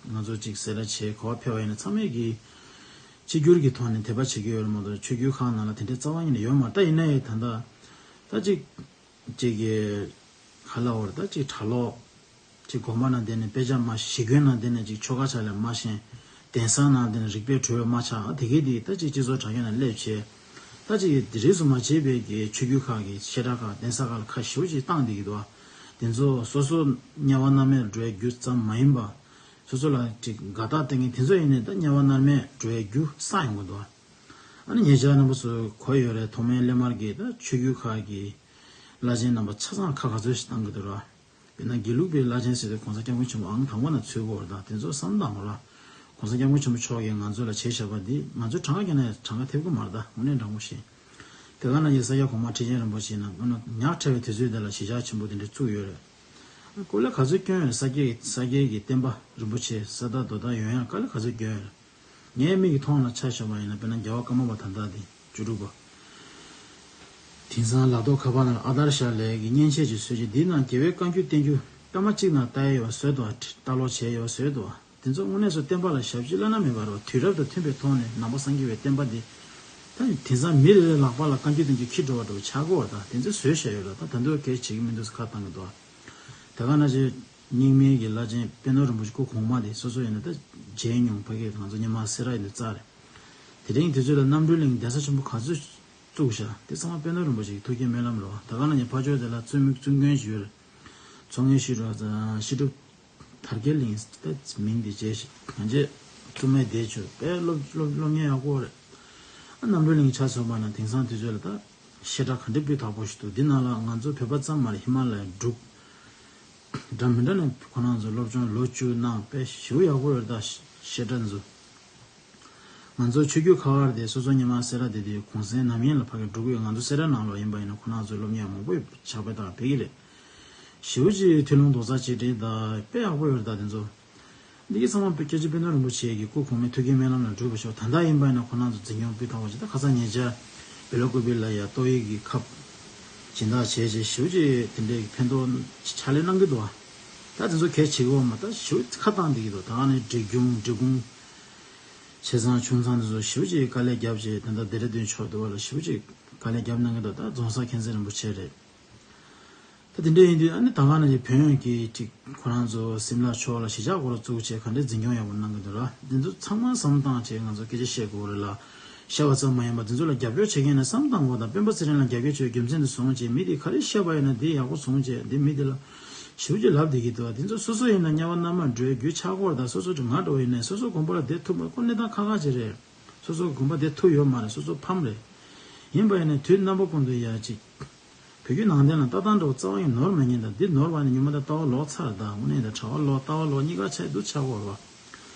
ང་ཚོ་ཅིག་སེ་ར་བྱེས་ག་པར་ཕེབས་པ་ཡིན་ན་ཚང་མས་ཀྱི་གཅིག་གྱུར་གྱི་ཐོག་ནས་དད་པ་བྱེད་ཀྱི་ཡོད་རེད་མ་གཏོགས་ཆོས་བརྒྱུད་ཁག་ནང་ལ་དེ་འདྲའི་རྩ་བ་ཉིད་ནས་ཡོད་མ་རེད། ད་ཡིན་ན་ཡང་ད་ལྟ་ད་ཅིག་ཅིག་གི་ག་ལ་བར་ད་ཅིག་གྲྭ་ལོག་ཅིག་དགོན་པ་ནང་བསྡད་ནས་དཔེ་ཆ་མ་ཤེས། དགོན་ནང་བསྡད་ནས་ཅིག་ཆོ་ག་ཆ་ལ་མ་ཤེས། གདན་ས་ནང་བསྡད་ནས་རིག་པའི་གྲོས་མ་ཆགས། དེ་གས་དེ་ད་ཅིག་སྤྱི་ཚོགས་དྲ་རྒྱ་ནང་སླེབས་བྱས། ད་ཅིག་དེ་རིས་སུ་མ་ཆད་པའི་གི་ཆོས་བརྒྱུད་ཁག་གི་བཤད་གྲྭ་ཁག་གདན་ས་ཁག་ལ་ཁ་ཞེ་པོ་ཅིག་བཏང་བསྡད་ཀྱི་འདུག་བ། དེ་ཚོ་སོ་སོ་དམྱལ་བ་མནར་མེད་འགྲོ་ཡའི་རྒྱུ་ཙམ་མ་ཡིན་པ། སོ་སོ་ལ་ཅིག་དགའ་རྟགས་སྟོན་མཁན་དེ་ཚོ་ཡིན་ནའི་ད་དམྱལ་བ་མནར་མེད་འགྲོ་ཡའི་རྒྱུ་བསགས་ཡོང་གི་འདུག་བ། ཨ་ནི་ཉེ་ཆར་རྣམ་པ་ཚོས་གོ་ཡོད་རེད། ཐོག་མའི་སླད་མར་གྱི་ད་ཆོས་བརྒྱུད་ཁག་གི་བླ་ཆེན་རྣམ་པ་ཆ་ཚང་ཁ་ག་ཚོད་ཞིག་བཏང་གི་འདུག་ར། དཔེར་ན་དགེ་ལུགས་པའི་བླ་ཆེན་ཟེར་དུས་༸གོང་ས་༸སྐྱབས་མགོན་ཆེན་པོ་ཨང་དང་པོ་ནས་ཚུད་ཀྱི་ཡོད་རེད། ད་དེ་ཚོ་བསམ་བློ་བཏང་དགོས་ར། ༸གོང་ས་༸སྐྱབས་མགོན་ཆེན་པོ་མཆོག་གིས་ང་ཚོ་ལ་བྱས་བཞག་པ་འདི་ང་ཚོས་གྲངས་ཀ་བརྒྱབ་ན་གྲངས་ཀ་ཐེབས་ཀྱི་མ་རེད། ད་དངོས་གནས་དྲང་པོ་བཤད། དེ་ག་ནང་བཞིན་ས་སྐྱ་གོང་མ་ཁྲི་ཆེན་རིན་པོ་ཆེ་ཡིན་ན་དངོས་གནས་ཉག་ཕྲ་བའི་དུས་ཚོད་འདི་ལ་གཞིས་ཆགས་ཆེན་པོ་དེ་འདྲ་བཙུགས་ཡོད་རེད། དཀའ་ལས་ག་ཚོད་བསྐྱོན་ཡོད་རེད། ས་སྐྱའི་ས་སྐྱའི་གི་བསྟན་པ་རིན་པོ་ཆེ་ས་དགའ་རྡོ་དགའ་ཡོང་ཡ་དཀའ་ལས་ག་ཚོད་བསྐྱོན་ཡོད་རེད། ངའི་མིག་གི་མཐོང་ལ་ཆ་བཞག་པ་ཡིན་ན། དཔེར་ན་རྒྱལ་བ་ཀརྨ་པ་ད་ལྟ་དེ་བཅུ་དྲུག་པ། དེང་སང་ལག་ཐོག་ཁ་པར་ནང་ཨ་དར་ཤ་ལས་ཀྱི་མཉེན་ཆས་ཅིག་བཟོས་རྗེས་འདིའི་ནང་རྒྱལ་བའི་བཀའ་འགྱུར་བསྟན་འགྱུར་སྐར་མ་གཅིག་ནང་ལྟ་ཡ་ཡོད་བཟོས་འདུག་ལྟ་ཀློག་བྱས་ཡོད་བཟོས་འདུག་དེ་ཚོ་དངོས་གནས་སུ་བསྟན་པ་ལ་ཞབས་ཕྱི་བླ་ན་མེད་པ་རེད་བ། དུས་རབས་དང་མཐུན་པའི་ཐོག་ནས་ནང་པ་སངས་རྒྱས་པའི་བསྟན་པ་འདི་ ད་དེང་སང་མི་རེ་རེ་ལག་པ་ལ་བཀའ་འགྱུར་བསྟན་འགྱུར་འཁྱེར་འགྲོ་བ་འདྲ་བོ་ཆགས་ཀྱི་ཡོད་རེད། ད་དེ་ཚོ་བཟོས་བཞག་ཡོད་རེད། ད་ད་དུང་གལ་བྱེད་ཀྱི་མི་འདུག་ཟེར་ཁ་བཏང་གི་འདུག་ད་ག་ནང་བཞིན་རྙིང་མའི་གི་བླ་ཆེན་པད་ནོར་རིན་པོ་ཆེ་སྐུ་གོང་མ་དེ་སོ་སོ་ཡིན་ན་ད་མཇལ་མྱོང་། ཕ་གི་ང་ཚོ་སྔོན་མ་སེ་ར་ཡིན་དུས་རྩ་རེད། དེ་རིང་དུས་ཚོད་ལ་རྣམ་གྲོལ་གླིང་གདན་ས་ཆེན་པོ་ག་ཚོད་བཙུགས་བཞག་དེ་ཚང་མ་པད་ནོར་རིན་པོ་ཆེ་གི་ཐུགས་བསྐྱེད་སྨོན་ལམ་རེད་བ། ད་ག་ནང་བཞིན་ཕ་ཇོ་དེ་ལ་བཙུན་མོ་བཙུན་མགོན་ཞིག་ཡོད་རེད། མཚོ་སྔོན་ཤེས་རབ་ཤེས་སྒྲུབ་དར་རྒྱས་གླིང་ཟེར་ཏེ་མིང་འདི་བརྗེས་ཤིག་ང་ཚོས་བཙུན་མའི་སྡེ་བྱོས་དཔེ་སློབ་སློབ་སློབ་གཉེར་ཡག་པོ་རེད། ཨ་རྣམ་གྲོལ་གླིང་ཆ་མཚོན་པ་ན་དེང་སང་དུས་ཚོད་ལ་ད་བཤད་གྲྭ་ག་འདྲ་སྤུས་དག་པོ་ཞིག་འདུག་འདི་ནང་ལ་ང་ཚོ་བོད་པ་ཙམ་མ་རེད། ཧི་མ་ལ་ཡའི་འབྲུག་འདྲ་མི་འདྲ་ནས་ཁོ་རང་ཚོ་སློབ་སྦྱོང་ལོ་བཅུ་གནང་། དཔེ་ཞེ་པོ་ཡག་པོ་ཡོད་རེད། ད་བཤད་གྲྭ་ཚོ། ང་ཚོ་ཆོས་བརྒྱུད་ཁག་དབར་དེ་སོ་སོ་སྔོན་མ་སེ་ར་དེ་དུས་གུང་སེང་ནམ་ཡིན་ལ་ཕ་གི་འགྲོ་གི་ཡོད། ང་ཚོ་སེ་ར་ནང་ལོགས་ཡིན་པ་ཡིན་ན་ཁོ་རང་ཚོའི་སློབ་གཉེར་མང་པོ་ཕྱག་དཔེ་དང་ཕེབས་ཀྱི་རེད། ཞེ་པོ་ཅིག་ཐུགས་ལུང་རྡོག་རྩ་གཅིག་སྒྲིལ་དང་དཔེ་ཡག་པོ་ཡོད་རེད། ད་དེ་ཚོ་འདི་གའི་ཚང་མ་དཔེ་སྐྱབས་རྗེ་དཔལ་ལྡན་རིན་པོ་ཆེ་གི་སྐུ་གོང་མའི་ཐུགས་བསྐྱེད་སྨོན་ལམ་ལ་འགྲུབ་པ་ཤོག་ད་ལྟ་ཡིན་པ་ཡིན་ན་ཁོ་རང་ཚོ་འཛིན་སྐྱོང་སྤུས་དག་པོ་བྱེད། ད་ཁ་སང་ཉེ་ཆར་བྷེ་ལ་ཀུ་པི་ལ་ཡ་ཏོག་དབྱིབས་ཀྱི་ཁབ་སྦྱིན་བདག་བྱས་རྗེས་ཞེ་པོ་ཅིག་དེ་འདྲའི་ཕན་ཐོགས་ཕྱག་ལས་གནང་གི་འདུག་ད་དེ་ཚོ་གལ་ཆེ་གི་ཡོད་མ་རེད། ད་ཞེ་པོ་ཁ་བཏང་བསྡད་ཀྱི་འདུག་ད་ཨ་ནི་འབྲི་གུང་འབྲི་གུང་ཆེ་ཚང་ཆུང་ཚང་དེ་ཚོ་ཞེ་པོ་ཅིག་དཀའ་ལས་བརྒྱབ་བྱས། ད་ལྟ་ལྡེ་ར་ལྡུན་ཕྱོགས་དེ་བ་ལ་ཞེ་པོ་ཅིག་དཀའ་ལས་བརྒྱབ་གནང་གི་འདུག་ད་རྫོང་གསར་མཁྱེན་བརྩེ་རིན་པོ་ཆེ་རེད། ད་དེ་འདྲ་ཡིན་དུས་ཨ་ནི་ད་ག་ནང་བཞིན་བོད་ཡོངས་ཀྱི་ཅིག་ཁོ་རང་ཚོ་སིམ་ལ་ཕྱོགས་ལ་གཞིས་ཆགས་སྐོར་བཙུགས་བྱས་ག་འདྲའི་འཛིན་སྐྱོང་ཡག་པོ་གནང་གི་འདུག་ལ། འདི་ཚོ་ཚང་མ་བསམ་བློ་བཏང་བྱས་ང་ཚོ་སྐད་ཆ་བཤད་དགོས་རེད་ལ། བཤད་པ་ཙམ་མ་ཡིན་པར་འདི་ཚོ་ལ་རྒྱབ་སྐྱོར་བྱེད་མཁན་ལ་བསམ་བཏང་དགོས་དང་། སྤེན་པ་ཚེ་རིང་ལ་རྒྱབ་སྐྱོར་བྱེད་རྒྱུ་མཚན་དུ་བཟུང་བྱས་མི་དེ་ག་རེ་བཤད་པ་ཡིན་ན་འདི་ཡག་པོ་བཟུང་བྱས་འདི་མི་དེ་ལ་ཞེ་པོ་ཅིག་ལབ་བསྡད་ཀྱི་འདུག་འདི་ཚོ་སོ་སོ་ཡིན་ན་དམྱལ་བ་མནར་མེད་འགྲོ་རྒྱུ་ཆགས་སྐོར་དང་། སོ་སོ་ང་འདྲ་བོ་ཡིན་ནའི་སོ་སོ་དགོན་པ་ལ་བསྡད་ཐུབ་མ་ཁོ་གནས་སྟངས་ཁག་ཁག་ཅིག་རེད། སོ་སོ་དགོན་པ་བསྡད་ཐུབ་ཡོད་མ་རེད། སོ་སོ་ཕམ་རེད། ཡིན་པ་ཡིན་ནའི་དུས་རྣམ་པ་ཀུན་ཏུ་ཡ་ཅིག་བོད་བརྒྱུད་ནང་བསྟན་ལ་ལྟ་སྟངས་འདྲ་བོ་རྩ་བ་ནས་ནོར་མ་ཉན་དང་། འདི་ནོར་བ་ནི་ཉི་མ་དང་ལྟ་བ་ལོག་ཚར་དང་། དངོས་གནས་དང་གྲྭ་བ་ལོག་ལྟ་བ་ལོག་གཉིས་ཀ་ཆགས་འདུག་ཆགས་ཀྱི་ཡོད་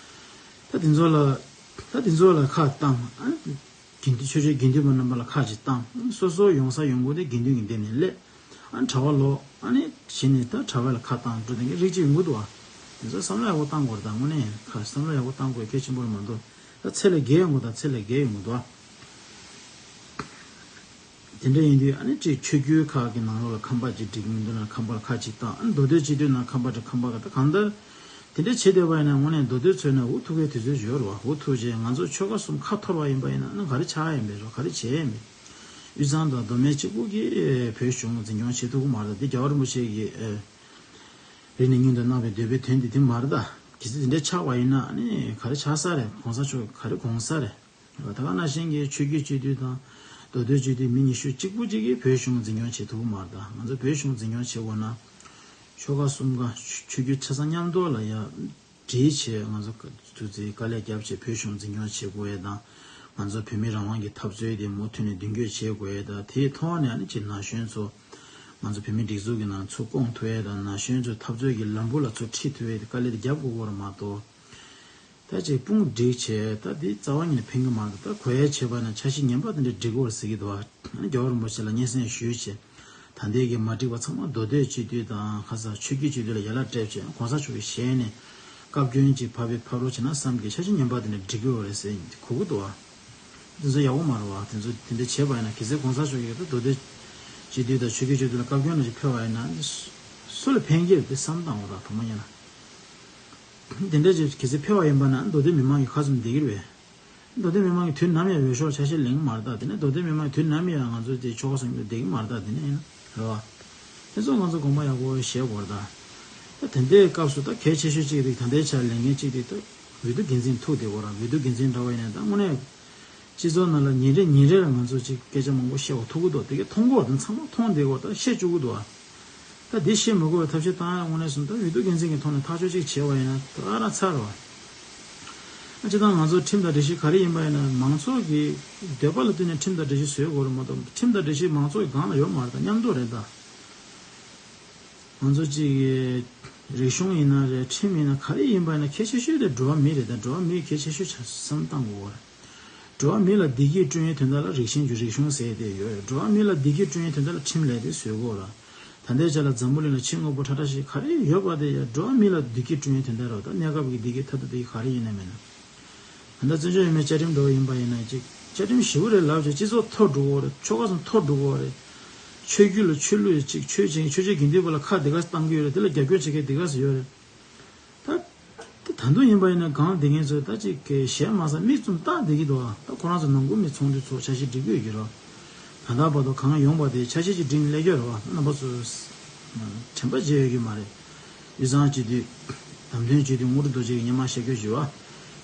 རེད་བ། ད་དེ་ཚོ་ལ་ད་དེ་ཚོ་ལ་ཁ་བཏང་། ཨ་དགེ་འདུན་ཆོས་བརྒྱུད་དགེ་འདུན་པ་རྣམ་པ་ལ་ཁ་ཅིག་བཏང་། སོ་སོ་ཡོང་ས་ཡོང་ཁུངས་དེ་དགེ་འདུན་གྱི་སྡེ་ནས་སླེབས། ཨ་གྲྭ་བ་ལོག་ཨ་ནི་གཞི་ནས་ད་གྲྭ་བ་ལ་ཁ་བཏང་འགྲོ་དེ་འདྲའི་རིགས་ཅིག་ཡོང་གི་འདུག་བ། དེ་ཚོ་བསམ་བློ་ཡག་པོ་བཏང་དགོས་རེད། ད་དངོས་གནས་ཁ་བསམ་བློ་ཡག་པོ་བཏང་དགོས་གལ་ཆེན་པོ་རེད་མ་གཏོགས། ད་ཚད་ལས་བརྒལ་ཡོང་གི་འདུག་ད་ཚད་ལས་བརྒལ་ཡོང་གི་འདུག་བ། དེ་འདྲ་ཡིན་དུས་ཨ་ནི་ཅིག་ཆོས་བརྒྱུད་ཁག་གི་ནང་ལོགས་ལ་ཁང་པ་ཅིག་སྒྲིག་མི་འདུག་ན་ཁང་པ་ཁ་ཅིག་བཏང་། ཨ་ནི་མདོ་སྟོད་སྤྱི་འཐུས་ནང་ཁང་པ་ཅིག་ཁང་པ་ཁ། ད་གང་ལྟར་དེ་འདྲ་བྱེད་བསྡད་པ་ཡིན་ན་དངོས་གནས་མདོ་སྟོད་ཚོའི་ནང་འུ་ཐུག་གི་དུས་ཚོད་ཡོད་རེད་བ། འུ་ཐུག་རྗེས་ང་ཚོ་ཆོལ་ཁ་གསུམ་ཁ་འཐོར་བ་ཡིན་པ་ཡིན་ན་ཨ་ནི་ག་རེ་ཆགས་ཡིན་པས་རོ། ག་རེ་བྱས་ཡིན་པས། དབུས་གཙང་དང་མདོ་སྨད་གཅིག་པུ་གིས་བོད་གཞུང་འཛིན་སྐྱོང་བྱེད་ཐུབ་ཀྱི་མ་རེད། འདི་རྒྱལ་བ་རིན་པོ་ཆེ་གིས་རིང་ནས་སྔོན་དུ་གནང་བའི་འདོད་པའི་དོན་འདི་དེ་མ་རེད། ད་གལ་སྲིད་དེ་འདྲ་ཆགས་པ་ཡིན་ན་ཨ་ནི་ག་རེ་ཆགས་ས་རེད། གོང་ས་མཆོག་ག་རེ་དགོངས་ས་རེད། ད་ག་ནང་བཞིན་གྱི་ཆོས་བརྒྱུད་སྤྱི་འཐུས་དང་མདོ་སྟོད་སྤྱི་འཐུས་མི་ཉི་ཤུ་གཅིག་པུ་གཅིག་གིས་བོད་གཞུང་འཛིན་སྐྱོང་བྱེད་ཐུབ་ཀྱི་མ་རེད། ད་ང་ཚོ་བོད་གཞུང་འཛིན་སྐྱོང་བྱེད་དགོས་ན་ཆོལ་ཁ་གསུམ་ཀ་ཆོས་བརྒྱུད་ཆ་ཚང་མཉམ་དུ་ལ་ཡ་སྒྲིལ་བྱས་ང་ཚོ་ཐུགས་བརྩེ་དཀའ་ལས་བརྒྱབ་བྱས་བོད་གཞུང་འཛིན་སྐྱོང་བྱེད་དགོས་ཡས་དང་། ང་ཚོ་བོད་མི་རང་དབང་གི་འཐབ་རྩོད་དེ་མུ་མཐུད་ནས་མདུན་སྐྱོད་བྱེད་དགོས་ཡས་དང་། དེའི་ཐོག་ནས་ཨ་ནི་ཅིག་ན་གཞོན་ཚོ་ང་ཚོ་བོད་མི་སྒྲིག་འཛུགས་ཀྱི་ནང་ཚུར་བསྐོང་ཐུབ་ཡས་དང་། ན་གཞོན་ཚོའི་འཐབ་རྩོད་ཀྱི་ལམ་བུ་ལ་ཚུར་ཁྲིད་ཐུབ་ཡས་དེ་དཀའ་ལས་དེ་རྒྱབ་དགོས་ཀྱི་རེད་མ་གཏོགས། ད་ཅིག་དཔུང་བསྒྲིགས་བྱས་ད་འདི་རྩ་བ་ཉིད་ནས་ཕན་གྱི་མ་རེད། ད་གོ་ཡ་བྱས་པ་ན་འཆར་གཞི་ངན་པ་དེ་འདྲ་སྒྲིག་དགོས་རེད་ཟེར་གྱི་འདུག་ཨ་ནི་རྒྱལ་བ་རིན་པོ་ཆེ་ལ་སྙན་སེང་ཞུས་བྱས། ད་ལྟའི་གི་མ་འགྲིག་པ་ཚང་མ་མདོ་སྟོད་སྤྱི་འཐུས་དང་ཁ་ས་ཆོས་བརྒྱུད་སྤྱི་འཐུས་ལ་ཡ་ལན་སྤྲད་བྱས་གོང་ས་མཆོག་གི་ཞལ་ནས་བཀའ་བཀྱོན་ཅིག་ཕབ་པའི་ཕབ་རོགས་བྱས་ན་བསམ་གྱི། འཆར་གཞི་ངན་པ་དེ་འདྲ་སྒྲིག་གི་ཡོད་རེད་ཟེར་གོ་གི་འདུག་ཨ། དེ་ཚོ་ཡག་པོ་མ་རེད་བ། དེ་ཚོ་དེ་འདྲ་བྱས་པ་ཡིན་ན་གལ་སྲིད་གོང་ས་མཆོག་གིས་ད་མདོ་སྟོད་སྤྱི་འཐུས་དང་ཆོས་བརྒྱུད་སྤྱི་འཐུས་ལ་བཀའ་བཀྱོན་ལ་ཅིག་ཕེབས་པ་ཡིན་ན་སུ་ལ་ཕན་གྱི་རེད་དེ་བསམ་བཏང་བ་དང་། དང་པོ་ཉིད་ལ། དེ་འདྲ་ཅིག་གལ་སྲིད་ཕེབས་པ་ཡིན་པ་ན་མདོ་སྟོད་མི་མང་གིས་ཁ་བཙུམ་བསྡད་ཀྱི་རེད་པས། མདོ་སྟོད་མི་མང་གིས་དུས་ནམ་ཡང་འོས་ཤོག་ཆ་ཤས་ལེན་གྱི་མ་རེད་ད། དེ་ནས་མདོ་སྟོད་མི་མང་གིས་དུས་ནམ་ཡང་ང་ཚོ་དེ་ཆོལ་ཁ་གསུམ་གྱི་བསྡད་ཀྱི་མ་རེད་ད། དེ་ནས་ཡིན་ན་རེད་བ། དེ་ཚོ་ང་ཚོ་དགོངས་པ་ཡག་པོ་བཞེས་དགོས་རེད་ད། ད་དེ་འདྲའི་སྐབས་སུ་ད་གལ་ཆེ་ཤོས་གཅིག་དེ་ད་ལྟའི་ཆར་ལས་འགན་གཅིག་དེ་ད་འོས་བསྡུ་འགན་འཛིན་ཐུག་བསྡད་དགོས་རེད། འོས་བསྡུ་འགན་འཛིན་འདྲ་བ་ཡིན་ན་ད་དངོས་གནས་སྤྱི་ཚོགས་ནང་ལ་ཉིན་རེ་ཉིན་རེ་ལ་ང་ཚོ་ཅིག་སྐད་ཆ་མང་པོ་བཤད་དགོས་ཐུག་གི་འདུག་དེ་གས་མཐོང་གི་ཡོད་རེད། ཚང་མ་མཐོང་བསྡད་དགོས་རེད། ད་བཤད་བཅུག་གི་འདུག་ཨ། ད་འདི་བཤད་མི་དགོས་པའི་ཐབས་ཤེས་བཏང་ཡ་དངོས་གནས་སོང་ད་འོས་བསྡུ་འགན་འཛིན་གྱི་ཐོག་ནས་ཐག་གཅོད་ཅིག་བྱས་པ་ཡིན་ན་ད་ཨ་རག་ཚར་བ། ཨ་སྤྱིར་བཏང་ང་ཚོ་ཁྲིམས་དང་སྒྲིག་གཞི་ག་རེ་ཡིན་པ་ཡིན་ན་མང་ཚོགས་ཀྱི་འདོད་པ་ལ་བསྟུན་ནས་ཁྲིམས་དང་སྒྲིག་གཞི་བཟོས་དགོས་རེད་མ་གཏོགས་ཁྲིམས་དང་སྒྲིག་གཞི་མང་ཚོགས་ཀྱི་སྒང་ལ་ཡོད་མ་རེད། ད་མཉམ་དུ་རེད་ད། ང་ཚོ་གཅིག་གི་རིག་གཞུང་ཡིན་ན་རེད། ཁྲིམས་ཡིན་ན་ག་རེ་ཡིན་པ་ཡིན་ན་གལ་ཆེ་ཤོས་དེ་འགྲོ་བ་མི་རེད། ད་འགྲོ་བ་མི་གལ་ཆེ་ཤོས་ཆ་བསམ་བཏང་དགོས་རེད། འགྲོ་བ་མི་ལ་བདེ་སྐྱིད་བསྐྲུན་ཡའི་དོན་དག་ལ་རིག་གཞུང་རིག་གཞུང་ཟེར་དེ་ཡོད་རེད། འགྲོ་བ་མི་ལ་བདེ་སྐྱིད་བསྐྲུན་ཡའི་དོན་དག་ལ་ཁྲིམས་ལས་དེ་བཟོས་དགོས་རེད། ད་ལྟའི་ཆ་ལ་འཛམ་བུ་གླིང་ལ་ཕྱི་དངོས་པོ་ཁྲ་ཁྲ་ཞིག་ག་རེ་ཡོད་པ་དེ་ཡང་འགྲོ་བ་མི་ལ་བདེ་སྐྱིད་བསྐྲུན་ཡའི་དོན་དག་རེད། ད་གནས་སྐབས་ཀྱི་བདེ་སྐྱིད་ཐབས་ཏུ་བདེ་སྐྱིད་ག་རེ་ཡིན་ན་མིན་ན། ད་ལྟ་བཙན་བྱོལ་ཡུལ་མིའི་བཅའ་ཁྲིམས་འདྲ་བོ་ཡིན་པ་ཡིན་ན་ཅིག་བཅའ་ཁྲིམས་ཞེ་པོ་རེད་ལབ་བྱས་སྤྱི་ཚོགས་འཐོར་འགྲོ་གི་ཡོད་རེད། ཆོལ་ཁ་གསུམ་འཐོར་འགྲོ་གི་ཡོད་རེད། ཆོས་བརྒྱུད་ལ་ཆོས་ལུགས་ཅིག་ཆོས་ཅན་ཆོས་བརྒྱུད་དགེ་འདུན་པ་ལ་ཁ་དེ་ག་བཏང་གི་ཡོད་རེད། དེ་ལ་རྒྱབ་སྐྱོར་བྱེད་མཁན་དེ་ག་ཡོད་རེད། ད་ད་ ད་དུང་ཡིན་པ་ཡིན་ན་གང་བསྡད་མཁན་ཚོས་ད་ཅིག་གི་གཞས་མ་ཟ་མིག་བཙུམ་ལྟ་བསྡད་ཀྱི་འདུག་ཨ། ད་ཁོ་རང་ཚོ་ནང་ཁུལ་མི་ཚོགས་འདུ་ཚོགས་འཆར་གཞི་སྒྲིག་གི་ཡོད་ཀྱི་རེད། ད་ལྟ་བར་དུ་གང་ཡོང་པ་དེ་འཆར་གཞི་ཅིག་སྒྲིག་ནས་སླེབས་ཀྱི་ཡོད་རེད་བ། རྣམ་པ་ཚོས་དྲན་པ་བརྗེད་ཡོད་ཀྱི་མ་རེད། དབུས་གཙང་སྤྱི་འཐུས། བདམས་ཐོན་སྤྱི་འཐུས་དངོས་གྲུབ་རྡོ་རྗེ་གིས་སྔོན་མ་བཤད་རྒྱུ་ཞུ་བ།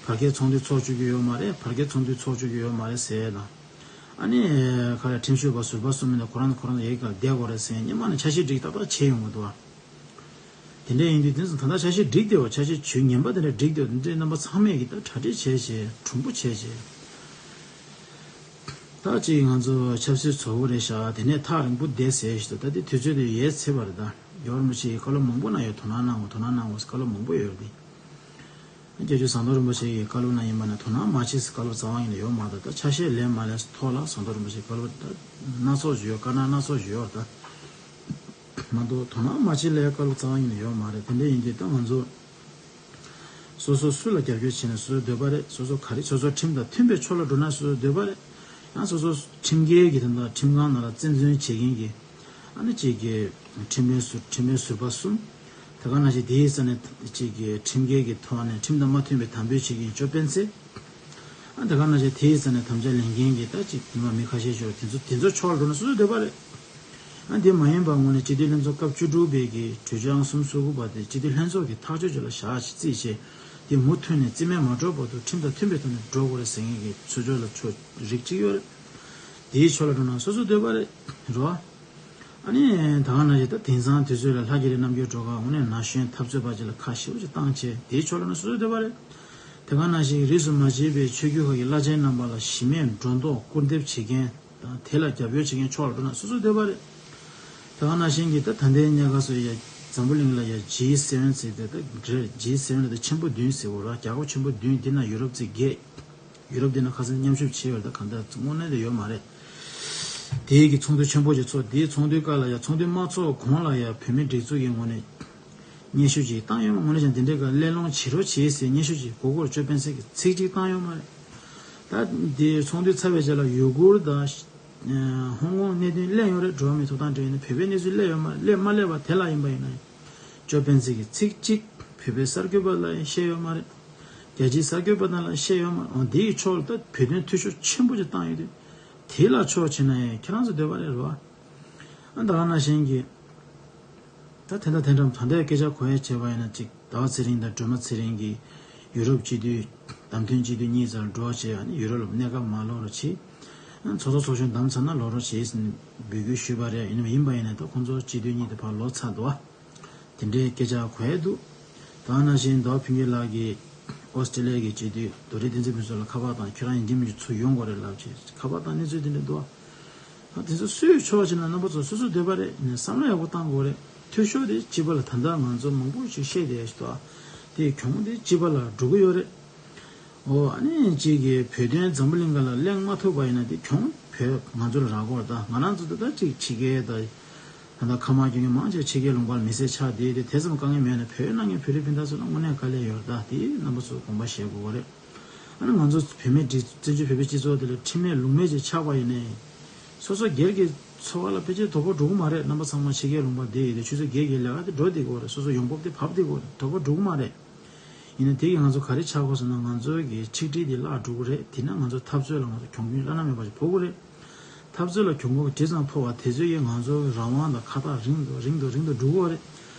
བར་བརྒལ་ཚོགས་འདུ་ཚོགས་བཅུག་གི་ཡོད་མ་རེད། བར་བརྒལ་ཚོགས་འདུ་ཚོགས་བཅུག་གི་ཡོད་མ་རེད་ཟེར་དང་། ཨ་ནི། ག་རེ་ཁྲིམས་ཞིབ་པ་ཟུར་པ་གསུམ་མིན་ན་ཁོ་རང་ཁོ་རང་ཡི་ག་བསྡད་དགོས་རེད་ཟེར་སྔོན་མ་ནས་འཆར་གཞི་སྒྲིག་ཏག་ཏག་བྱས་ཡོང་གི་འདུག་བ། དེ་འདྲ་ཡིན་དུས་དེ་ཚོ་ད་ལྟ་འཆར་གཞི་སྒྲིག་བསྡད་པ། འཆར་གཞི་ཇུས་ངན་པ་དེ་འདྲ་སྒྲིག་བསྡད་པ་དེ་འདྲའི་རྣམ་པ་ཚང་མས་ཀྱི་ད་གྲ་སྒྲིག་བྱས་བྱས་གྲུང་པོ་བྱས་བྱས། ད་ཅིག་ང་ཚོ་ཆབ་སྲིད་བཟོ་བོ་རེད་ཤག་དེ་ནས་ཐག་རིང་པོ་བསྡད་ཟེར་ཞིག་ད་དེ་དུས་ཚོད་དེ་ཡལ་ཚར་བ་རེད་ད། རྒྱལ་བ་རིན་པོ་ཆེ་ཡིས་བཀའ་སློབ་མང་པོ་གནང་ཡོད། དོ་སྣང་གནང་དགོས། དོ་སྣང་གནང་དགོས་ཟེར་བཀའ་སློབ་མང་པོ་ཡོད་རེད་དེ། སྐྱབས་རྗེ་ཟམ་གདོང་རིན་པོ་ཆེ་ཡིས་བཀའ་སློབ་གནང་ཡིན་པ་ན་དོ་སྣང་མ་བྱེད་ཟེར་བཀའ་སློབ་རྩ་བ་ཉིད་ནས་ཡོད་མ་རེད། ད་ཆ་ཤས་ལེན་མ་ལེན་ཐོག་ལ་ཟམ་གདོང་རིན་པོ་ཆེ་བཀའ་སློབ་ད་སྣ་ཚོགས་ཞུ་ཡོད། བཀའ་གནང་སྣ་ཚོགས་ཞུ་ཡོད་རེད་ད། མ་གཏོགས་དོ་སྣང་མ་བྱེད་ལས་བཀའ་སློབ་རྩ་བ་ཉིད་ནས་ཡོད་མ་རེད། དེ་འདྲ་ཡིན་དུས་ད་ང་ཚོ་སོ་སོ་སུ་ལ་རྒྱབ་སྐྱོར་བྱེད་ན་སོ་སོའི་འདོད་པ་རེད། སོ་སོ་ག་རེ་སོ་སོ་ཁྲིམས་དང་མཐུན་པའི་ཕྱོགས་ལ་འགྲོ་ན་སོ་སོའི་འདོད་པ་རེད། ཡང་སོ་སོ་ཁྲིམས་འགལ་གྱི་དོན་དག་ཁྲིམས་ཁང་ནང་ལ་བཙན་འཛུལ་བྱེད་མཁན་གྱི་ཨ་ནི་གཅིག་གི་ཁྲིམས་དཔོན་ཟུར་ཁྲིམས་དཔོན་ཟུར་པ་གསུམ། དེ་ག་ནང་བཞིན་དེའི་ས་ནས་གཅིག་གི་ཁྲིམས་འགལ་གྱི་ཐོག་ནས་ཁྲིམས་དང་མ་མཐུན་པའི་དམ་འབུལ་བྱེད་མཁན་ཅོ་སྤེན་ཚེ། ཨ་དེ་ག་ནང་བཞིན་དེའི་ས་ནས་དམ་བཅའ་ལེན་མཁན་གྱི་ད་ཅིག་མི་མང་མི་ཁ་ཤས་ཤོར་དེ་ཚོ་དེ་ཚོ་ཕྱོགས་ལ་འགྲོ་ན་སོ་སོའི་འདོད་པ་རེད། ཨ་དེ་མ་ཡིན་པ་ངོས་ནས་སྤྱི་འཐུས་ལྷན་ཚོགས་སྐབས་བཅུ་དྲུག་པའི་གི་གྲོས་ཆོད་ཨང་གསུམ་སོ་དགུ་པ་དེ་སྤྱི་འཐུས་ལྷན་ཚོགས་ཀྱི་ཐག་གཅོད་ཅིག་ལ་བཞག་ཅིག་རྩིས་བྱས། དེ་མུ་མཐུད་ནས་རྩིས་མེད་མ་འགྲོ་བར་དུ་ཁྲིམས་དང་མཐུན་པའི་ཐོག་ནས་འགྲོ་དགོས་རེད་ཟེར་མཁན་གྱི་ཚུལ་ཕྱོགས་ལ་ཕྱོགས་རིགས་གཅིག་ཡོད་རེད། དེའི་ཕྱོགས་ལ་འགྲོ་ན་སོ་སོའི་འདོད་པ་རེད། རེད་བ། ཨ་ནི་ད་ག་ནང་བཞིན་ད་དེང་སང་དུས་ཚོད་ལ་ལྷ་རྒྱལ་རི་རྣམ་རྒྱལ་སྒྲོལ་དཀར་དངོས་གནས་ན་གཞོན་འཐབ་རྩོད་པ་ཅིག་ལ་ཁ་ཞེ་པོ་ཅིག་བཏང་བྱས་དེའི་ཕྱོགས་ལ་ནི་སོ་སོའི་འདོད་པ་རེད། དེ་ག་ནང་བཞིན་རིས་སུ་མ་ཆད་པའི་ཆོས་བརྒྱུད་ཁག་གི་བླ་ཆེན་རྣམ་པ་ལ་གཞི་མེད་སྒྲོ་འདོགས་སྐུར་འདེབས་བྱེད་མཁན་དང་དེ་ལ་རྒྱབ་སྐྱོར་བྱེད་མཁན་ཕྱོགས་ལ་འགྲོ་ན་སོ་སོའི་འདོད་པ་རེད། དེ་ག་ནང་བཞིན་གྱི་ད་ད་ལྟའི་གནས་སྐབས་སུ་ཡ་འཛམ་བུ་གླིང་ལ་ཡ་ཇི་སེ་ཝེན་ཟེར་དེ་ད་རེད། ཇི་སེ་ཝེན་ལ་ད་ཆེན་པོ་བདུན་ཟེར་བ་ར། རྒྱལ་ཁབ་ཆེན་པོ་བདུན་འདི་ན་ཡུ་རོབ་ཙིག་བརྒྱད། ཡུ་རོབ་འདི་ན་ཁ་སང་མཉམ་ཞུགས་བྱས་ཡོད་རེད། ད་གང་ལྟར་དངོས་གནས་དེ་ཡོད་མ་རེད། དེའི་གི་ཚོགས་འདུ་ཆེན་པོ་ཞིག་ཚོགས། དེའི་ཚོགས་འདུའི་སྐབས་ལ་ཡང་ཚོགས་འདུ་མ་ཚོགས་གོང་ལ་ཡང་བོད་མིའི་སྒྲིག་འཛུགས་ཀྱི་ངོས་ནས་སྙན་ཞུ་ཅིག་བཏང་ཡོད་མ། དངོས་གནས་ཀྱང་དེ་འདྲའི་སྐབས་གླེང་སློང་བྱེད་རོགས་བྱེད་ཟེར་སྙན་ཞུ་ཅིག་གོ་གོར་ཅོ་སྤེན་ཚེ་གིས་ཚིག་གཅིག་བཏང་ཡོད་མ་རེད། ད་དེ་ཚོགས་འདུ་ཚར་བའི་རྗེས་ལ་ཡུ་གུར་དང་ཧོང་ཀོང་གནད་དོན་གླེང་ཡོད་རེད། འགྲོ་བ་མིའི་ཐོབ་ཐང་འབྲེལ་ཡོད་ན། བོད་པའི་གནས་ཚུལ་གླེང་ཡོད་མ་གླེང་མ་གླེང་བ་དེ་ལ་ཡིན་པ་ཡིན་ན་ཡང་ཅོ་སྤེན་ཚེ་གིས་ཚིག་གཅིག་བོད་པའི་གསར་འགོད་པ་ལ་ཡང་བཤད་ཡོད་མ་རེད། རྒྱལ་སྤྱིའི་གསར་འགོད་པ་རྣམས་ལ་བཤད་ཡོད་མ་རེད། འོ་འདི་ཡི་ཕྱོགས་ལ་ད་བོད་དོན་འཐུས་ཤོར་ཆེན་པོ་ཅིག་བཏང་ཡོད་དུས་དེ་ལ་ཕྱོགས་བྱས་ན་ཡང་ཁྱེད་རང་ཚོ་འདོད་པ་རེད་རོ། ཨ་ད་ག་ནང་བཞིན་གྱི་ད་དེ་འདྲ་དེ་འདྲ་ད་ལྟའི་སྐད་ཆ་གོ་ཡ་བྱས་པ་ཡིན་ན་ཅིག་ཟླ་བ་ཚེ་རིང་དང་སྒྲོལ་མ་ཚེ་རིང་གིས་ཡུ་རོབ་སྤྱི་འཐུས་བདམས་ཐོན་སྤྱི་འཐུས་གཉིས་ཙམ་འགྲོ་བྱས། ཨ་ནི་ཡུ་རོབ་ལ་གནས་སྐབས་མ་ལོག་རོགས་བྱེད། ཚོགས་གཙོ་ཚོགས་གཞོན་བདམས་ཚར་ན་ལོག་རོགས་བྱེད་ཟེར་ནས་འབོད་སྐུལ་ཞུས་པ་རེད། ཡིན་ནའི་ཡིན་པ་ཡིན་ན་ད་ཁོང་ཚོ་སྤྱི་འཐུས་གཉིས་དེ་ཕར་ལོག་ཚར་འདུག་ཨ། དེ་འདྲའི་སྐད་ཆ་གོ་ཡས་འདུག་ད་ནང་བཞིན་ཟླ་བ་ཕུན་སྐྱིད་ལགས་ཀྱིས་ཨོ་སི་ཀྲི་ལི་ཡ་གི་སྤྱི་འཐུས་རྡོ་རིང་བསྟན་འཛིན་ཕུན་ཚོགས་ལ་ཁ་པར་བཏང་། ཁྱོད་རང་ཡིན་གཅིག་མིན་གཅིག་ཚུར་ཡོང་དགོས་རེད་ལབ་བྱས་ཁ་པར་བཏང་། གནས་ཚུལ་དེ་འདྲ་འདུག་ཨ། དེ་ཚོ་སུས་ཕྱོགས་བྱས་ན་རྣམ་པ་ཚོ་སོ་སོའི་འདོད་པ་རེད། ནས་བསམ་བློ་ཡག་པོ་བཏང་དགོས་རེད། འཐུས་ཤོར་དེ་སྤྱི་པ་ལ་ད་ལྟ་ང་ཚོ་མང་པོ་ཞིག་བཤད་བསྡད་ཡ་ཞིག་འདུག་ཨ། དེ་གྱོང་དེ་སྤྱི་པ་ལ་འགྲོ་གི་ཡོད་རེད། ཨོ་ཨ་ནི་གཅིག་གིས་བོད་དོན་འཛམ་བུ་གླིང་སྒང་ལ་གླེང་མ་ཐུབ་པ་ཡིན་ན་དེ་གྱོང་བོད་ང་ཚོ་ལ་རག་གི་རེད། ད་ང་རང་ཚོ་ད་ལྟ་གཅིག་ཕྱི་རྒྱལ་ད་ད་ལྟ་ཁ་མ་གྱོང་གི་མང་ཆེ་ཕྱི་རྒྱལ་ལུང་པར་མི་སེར་ཆགས་བསྡད་དེ་དེ་ཙམ་དཀའ་ངལ་མེད་ན་བོད་ནང་གི་བོད་རིགས་སྤུན་ཟླ་ཚོ་ལ་དངོས་གནས་དཀའ་ལས་ཡོད་རེད། ད་དེ་རྣམ་པ་ཚོ་དགོངས་པ་བཞེས་དགོས་གི་རེད། ཨ་ནི་ང་ཚོ་བོད་མི་སྒྲིག་བཙན་བྱོལ་བོད་པའི་སྤྱི་ཚོགས་དེ་ལ་ཁྲིམས་མེད་ལུགས་མེད་ཅིག་ཆགས་པ་ཡིན་ནའི། སོ་སོ་སྒེར་གྱི་འཚོ་བ་ལ་ཕལ་ཆེར་དོ་ཕོག་འགྲོ་གི་མ་རེད། རྣམ་པ་ཚང་མ་ཕྱི་རྒྱལ་ལུང་པར་བསྡད་ཡོད་དུས་ཆུ་ཚོད་བརྒྱད་ཀྱི་ལས་ཀ་དེ་འགྲོ་བསྡད་ཀྱི་ཡོད་རེད། སོ་སོ་ཡོང་འབབ་དེ་བབས་བསྡད་ཀྱི་ཡོད་རེད། དོ་ཕོག་འགྲོ་གི་མ་རེད། ཡིན་ན་དེ་གིས་ང་ཚོ་ག་རེ་ཆགས་དགོས་ཟེར་ན་ང་ཚོའི་གི་ཆིག་སྒྲིལ་དེ་བརླག་འགྲོ་གི་རེད། དེས་ན་ང་ཚོ་འཐབ་རྩོད་ལ་ང་ཚོ་གྱོང་གུན་བླ་ན་མེད་པ་ཞིག་ཕོག་གི་རེད། འཐབ་རྩོད་ལ་གྱོང་གུན་ཇི་ཙམ་ཕོག་པ་དེ་ཚོའི་གིས་ང་ཚོའི་རང་དབང་དང་ཁ་ཐག་རིང་དུ་རིང་དུ་རིང་དུ་འགྲོ་གི་རེད།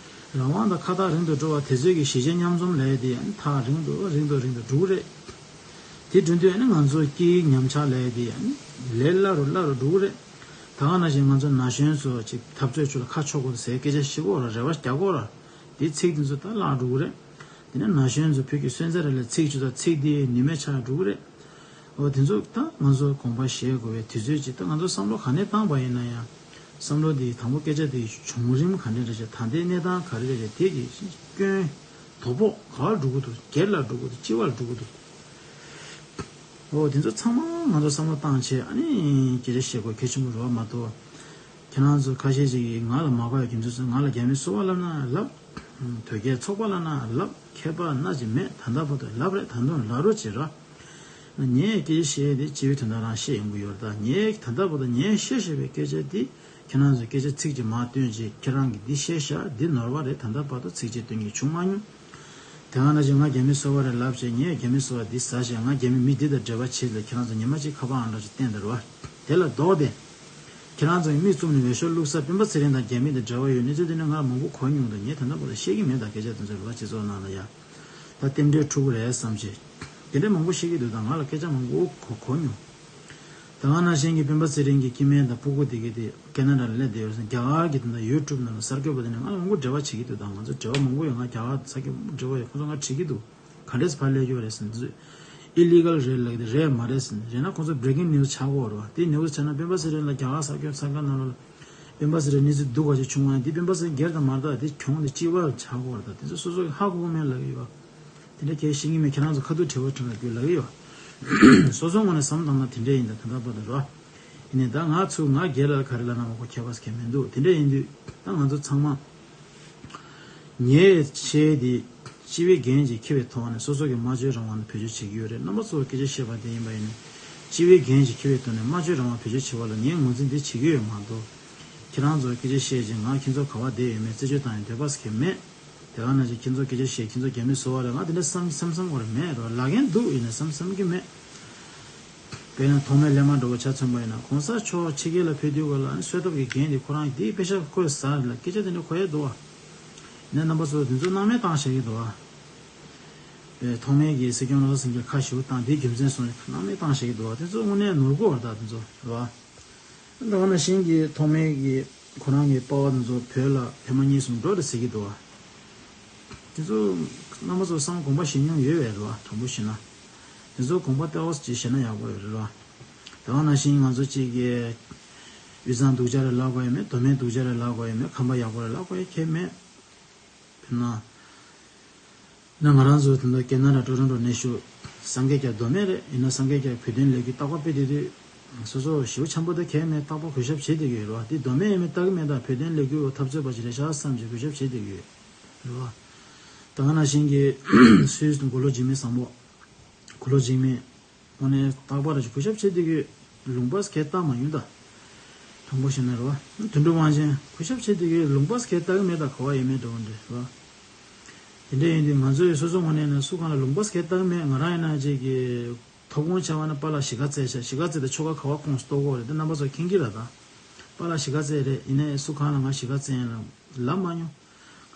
རང་དབང་དང་ཁ་ཐག་རིང་དུ་འགྲོ་བ་དེ་ཚོའི་གི་གཞིས་བྱེས་མཉམ་འཛོམས་ལབ་ཡ་དེ་ཡང་ཐག་རིང་དུ་རིང་དུ་རིང་དུ་འགྲོ་གི་རེད། དེ་འགྲོ་དུས་ཨ་ནི་ང་ཚོ་སྐད་ཡིག་ཉམས་ཆག་ལབ་ཡ་དེ་ཡང་ལས་སླ་རུ་སླ་རུ་འགྲོ་གི་རེད། ད་ག་ནང་བཞིན་ང་ཚོ་ན་གཞོན་ཚོ་ཅིག་འཐབ་རྩོད་ཚོ་ལ་ཁ་ཕྱོགས་དགོས་ཟེར་སྐད་ཆ་བཤད་ཀྱི་ཡོད་རེད། རེ་བ་རྒྱག་གི་ཡོད་རེད། དེ་ཚིག་དེ་ཚོ་ད་བརླག་འགྲོ་གི་རེད། དེ་ནས་ན་གཞོན་ཚོ་བོད་ཀྱི་སོན་རྩ་རེད་ལ་ཚིག་ཆུ་ཚ་ཚིག་དེ་ནུས་མེད་ཆགས་འགྲོ་གི་རེད། འོ་དེ་ཚོ་ད་ང་ཚོ་དགོངས་པ་བཞེས་དགོས་པའི་དུས་ཚོད་ཅིག་ད་ང་ཚོ་བསམ་བློ་ག་ནས་བཏང་པ་ཡིན་ན་ཡང་། བསམ་བློ་འདི་དང་པོ་སྐད་ཆ་འདི་བྱུང་རིམ་ག་འདྲ་རེད་ཤག་ད་ལྟའི་གནས་སྟངས་ག་རེ་རེད་ཤག་དེ་གི་སྐྱོན་དོ་ཕོག་ག་པར་འགྲོ་གི་འདུག་སྒེར་ལ་འགྲོ་གི་འདུག་སྤྱི་པ་ལ་འགྲོ་གི་འདུག་འོ་དེ་ཚོ་ཚང་མ་ང་ཚོ་བསམ་བློ་བཏང་བྱས་ཨ་ནི་སྐད་ཆ་བཤད་དགོས་གལ་ཆེན་པོ་རེད་བ། མ་གཏོགས་ཁྱེད་རང་ཚོ་ཁ་ཤས་ཅིག་གིས་ང་ལ་མ་དགའ་བའི་རྒྱུ་མཚན་ཚོ། ང་ལ་རྒྱ་མིའི་སོ་པ་ལབ་ན་ལབ། དོལ་རྒྱལ་ཚོགས་པ་ལབ་ན་ལབ། ཁྱད་པར་སྣ་གཅིག་མེད། ད་ལྟ་བར་དུ་ལབ་རེད། ད་དུང་ལབ་རོགས་བྱེད་ར། ངས་སྐད་ཆ་བཤད་དེ་སྤྱི་པའི་དོན་དག་རང་བཤད་ཡོང་གི་ཡོད་རེད། ད་ངས་ད་ལྟ་བར་དུ་ངས་བཤད་བཤད་པའི་སྐད་ཆ་འདི་ཁྱེད་རང་ཚོས་སྐད་ཆ་ཚིག་གཅིག་མར་བཏོན་རྗེས་ཁྱེད་རང་གིས་འདི་བཤད་ཤག་འདི་ནོར་བ་རེད། ད་ལྟ་བར་དུ་ཚིག་གཅིག་བཏོན་གྱི་བྱུང་མ་མྱོང་། ད་ དེ་སྔ་ན་ཅིག་ང་རྒྱ་མི་སོ་པ་རེད་ལབ་བྱས། ངས་རྒྱ་མི་སོ་པ་འདི་ཟ་བྱས། ང་རྒྱ་མི་མི་འདི་དང་འབྲེལ་བ་བྱེད་ལ། ཁྱེད་རང་ཚོ་ཉི་མ་གཅིག་ཁ་པར་ཨང་གྲངས་ཅིག་བསྟན་དང་རོ། དེ་ལ་ལྡོག་སྟེ། ཁྱེད་རང་ཚོ་མིག་བཙུམ་ནས་འོས་ཤོག་བླུགས་ས་སྤེན་པ་ཚེ་རིང་དང་རྒྱ་མི་དང་འབྲེལ་བ་ཡོད་གནས་ཚུལ་དེ་ནི་ང་མང་པོ་གོ་མྱོང་དང་། ངས་ད་ལྟ་བར་དུ་བཤད་ཀྱི་མེད། ད་སྐད་ཆ་དེ་ཚོ་རེད་བ། སྤྱི་ཚོགས་ནང་ལ་ཡ་ད་རྟེན་འབྲེལ་འཁྲུག་གི་རེད་བསམ་བྱས། དེ་འདྲའི་མང་པོ་བཤད་ཀྱི་འདུག་ད་ང་ལ་སྐད་ཆ་མང་པོ་གོ་གོ་མྱོང་། ད་ག་ནང་བཞིན་གྱི་སྤེན་པ་ཚེ་རིང་གི་སྐྱེ་དམན་དང་སྤུ་གུ་དེ་གའི་དེ་ཁེ་ན་ཌ་ལ་སླེབས་བསྡད་ཡོད་ཟེར། རྒྱ་གར་གྱི་དེ་འདྲ་ཡུ་ཊུབ་ནང་ལ་གསར་འགོད་པ་དེ་ནས་ང་ལ་མང་པོ་འབྲེལ་བ་བྱེད་ཀྱི་འདུག་ད་ང་ཚོ་འབྲེལ་བ་མང་པོ་ཡོད། ང་རྒྱ་གར་ས་སྐྱ་མང་པོ་འབྲེལ་བ་ཡོད། ཁོ་ཚོ་ང་དྲིས་ཀྱི་འདུག་ག་འདྲས་ཕར་སླེབས་ཡོད་རེད་ཟེར། འདི་ཚོ་ཨི་ལི་གལ་རེད་ལབ་ཀྱི་འདུག་རེད་མ་རེད་ཟེར། རེད་ན་ཁོ་ཚོ་བྷི་རེ་ཀིང་ནིའུ་སི་ཆགས་ཀྱི་ཡོད་རེད་བ། དེ་ནིའུ་སི་ཆགས་ན་སྤེན་པ་ཚེ་རིང་ལ་རྒྱ་གར་ས་སྐྱ་ས་ཁང་ནང་ལ་སྤེན་པ་ཚེ་རིང་གནས་ཚུལ་སྡུག་ག་ཅིག་བྱུང་བ་ཡིན། དེ་སྤེན་པ་ཚེ་རིང་སྒེར་དང་མ་རེད། ད་དེ་གྱོང་དེ་སྤྱི་པ་ཆགས་ཀྱི་ཡོད་རེད། ད་དེ་ཚོ་སོ་སོ་གིས་ཧ་གོ་གི་མེད་ལབ་ཀྱི་ཡོད། དེ་འདྲ་ཁྱེད་ཤེས་ཀྱི་མེད། ཁྱེད་རང་ཚོ་ཁ་ཐུག་དྲི་བ་དྲི་ན་དགོས་ལབ་ཀྱི་ཡོད། སོ་སོའི་ངོས་ནས་བསམ་བཏང་ན་དེ་འདྲ་ཡིན། ད་ད་ལྟ་བར་དུ་རོ། ཡིན་ནའི་ད་ང་ཚོ་ང་སྒེར་ལ་ག་རེ་ལབ་ན་མ་གོ་ཁྱད་པར་གང་མི་འདུག་དེ་འདྲ་ཡིན་དུས་ད་ང་ཚོ་ཚང་མ། ངས་བཤད་དེ་སྤྱི་པའི་འགན་ཅིག་འཁྱེར་བའི་ཐོག་ནས་སོ་སོ་གི་སྨྲ་བརྗོད་རང་དབང་ལ་བེད་སྤྱོད་བྱེད་ཀྱི་ཡོད་རེད། རྣམ་པ་ཚོ་སྐད་ཆ་བཤད་པ་དེ་ཡིན་པ་ཡིན་ན། སྤྱི་པའི་འགན་ཅིག་འཁྱེར་བའི་ཐོག་ནས་སྨྲ་བརྗོད་རང་དབང་བེད་སྤྱོད་བྱེད་པ་ལ་ངས་ངོས་འཛིན་དེ་བྱེད་ཀྱི་ཡོད་མ་གཏོགས། ཁྱེད་རང་ཚོ་སྐད་ཆ་བཤད་ཅིང་ང་ཁྱེད་ཚོ་ག་པར་བསྡད་ཡོད་མེད་རྩད་གཅོད་བཏང་ཡོང་འདོད་པ་ཟེར་མཁན་མེད། དེ་ག་ནང་བཞིན་ཁྱེད་ཚོ་སྐད་ཆ་བཤད། ཁྱེད་ཚོ་རྒྱ་མི་བཟོ་བ་རེད། ང་དེ་འདྲ་བསམ་བསམ་བསམ་གི་མེད་རོ། ལབ་མཁན་འདུག་ཡིན་ན་བསམ་བསམ་གི་མེད། དཔེར་ན་ཐོགས་མེད་གླས་དམག་འདྲ་བོ་ཆ་མཚོན་པ་ཡིན་ན། གོང་ས་མཆོག་ཕྱི་རྒྱལ་ལ་ཕེབས་དུས་སྐབས་ལ་ཨ་ནི་གསོལ་ཐབ་ཀྱི་འགན་དེ་ཁོ་རང་གིས་དེའི་དཔེ་ཆ་ཁོས་ཟ་ལ་སྐད་ཆ་དེ་འདྲ་གོ་ཡ་འདུག་བ། ཡིན་ན་རྣམ་པ་ཚོ་དེ་ཚོ་སྣང་མེད་བཏང་བཞག་གི་འདུག་བ། པའི་ཐོགས་མེད་ཀྱིས་སྲིད་སྐྱོང་བློ་བཟང་སེང་གེར་ཁ་ཞེ་པོ་བཏང་། དེའི་རྒྱུ་མཚན་སོང་ནས་སྣང་མེད་བཏང་བཞག་གི་འདུག་བ། དེ་ཚོ་དངོས་གནས་ནོར་འཁྲུལ་བ་རེད། ད་དེ་ཚོ་རེད་བ། ད་ག་ནང་བཞིན་གྱི་ཐོགས་མེད་ཀྱིས་ཁོ་རང་གི་པ་ཕ་དེ་ཚོ་བོད་ལ་ཕལ་མ་གཉིས་གསུམ་འགྲོ་རེད་ཟེར་གྱི་འདུག་བ། དེ་ཚོ་རྣམ་པ་ཚོ་བསམ་དགོངས་པ་བཞེས་མྱོང་ཡོད་པས་རེད་བ། དྲང་པོ་བཤད་ན། དེ་ཚོ་དགོངས་པ་ལྟ་བ་ཅིག་བཞེས་ན་ཡག་པོ་ཡོད་རེད་བ། ད་ག་ནང་བཞིན་ང་ཚོ་གཅིག་གིས་དབུས་གཙང་སྡུག་ཅག་རེད་ལབ་དགོས་ཡ་མེད། མདོ་སྨད་སྡུག་ཅག་རེད་ལབ་དགོས་ཡ་མེད། ཁམས་པ་ཡག་པོ་རེད་ལབ་དགོས་ཡ་གང་ཡང་མེད། དཔེར་ན། ན་ང་རང་ཚོ་དེ་འདྲ་ཁེ་ན་ཌ་ཊོ་རོན་ཊོ་གནས་བཞུགས་སངས་རྒྱས་སྐྱབས་མདོ་སྨད་རེད། ཡིན་ན་སངས་རྒྱས་སྐྱབས་བོད་དོན་ལས་འགུལ་རྟག་པར་སྤེལ་བསྡད་དུས། སོ་སོ་ཞེ་པོ་འཆམ་པོ་དང་གང་ཡང་མེད། རྟག་པར་གུས་ཞབས་བྱེད་བསྡད་ཀྱི་ཡོད་རེད་བ། དེ་མདོ་སྨད་ཡིན་མིན་བལྟ་གི་མེད། ད་བོད་དོན་ལས་འགུལ་འཐབ་རྩོད་པ་ཞིག་རེད་ཤག་བསམ་བྱས་གུས་ཞབས་བྱེད་བསྡད་ཀྱི་ཡོད་རེད་བ། ད་ག་ནང་བཞིན་གྱི་སུད་སི་དང་མགོ་ལོག་འཇིགས་མེད་བཟང་པོ། མགོ་ལོག་འཇིགས་མེད། དངོས་གནས་རྟག་པར་གུས་ཞབས་བྱེད་བསྡད་ཀྱི་ཡོད། ལུང་པ་སྐད་བཏང་མ་མྱོང་ད། དྲང་པོ་བཤད་ན་རེད་བ། དོན་གྲུབ་དབང་ཆེན་གུས་ཞབས་བྱེད་བསྡད་ཀྱི་ཡོད། ལུང་པ་སྐད་བཏང་གི་མེད་ད། ག་བ་ཡིན་མེད་འགྲོ་གི་འདྲ་རེད་བ། དེ་འདྲ་ཡིན་དུས་ང་ཚོ་ཡི་སོ་སོ་ངོས་ནས་ན་སུ་གང་ལ་ལུང་པ་སྐད་བཏང་གི་མེད། ང་རང་ཡིན་ན་ཅིག་གི་ཐོབ་ཁུངས་ཆ་བ་ན་པཱ་ལགས་གཞིས་ཀ་རྩེ་ཤག་གཞིས་ཀ་རྩེ་དེ་ཆོལ་ཁ་ག་བ་ཁོངས་སུ་གཏོགས་ཀྱི་ཡོད་རེད། དེ་རྣམ་པ་ཚོ་མཁྱེན་གྱི་རེད་ད། པཱ་ལགས་གཞིས་ཀ་རྩེ་རེད། ཡིན་ནའི་སུ་གང་ལ་ང་གཞིས་ཀ་རྩེ་ཡིན་ལབ་མ་མྱོང་།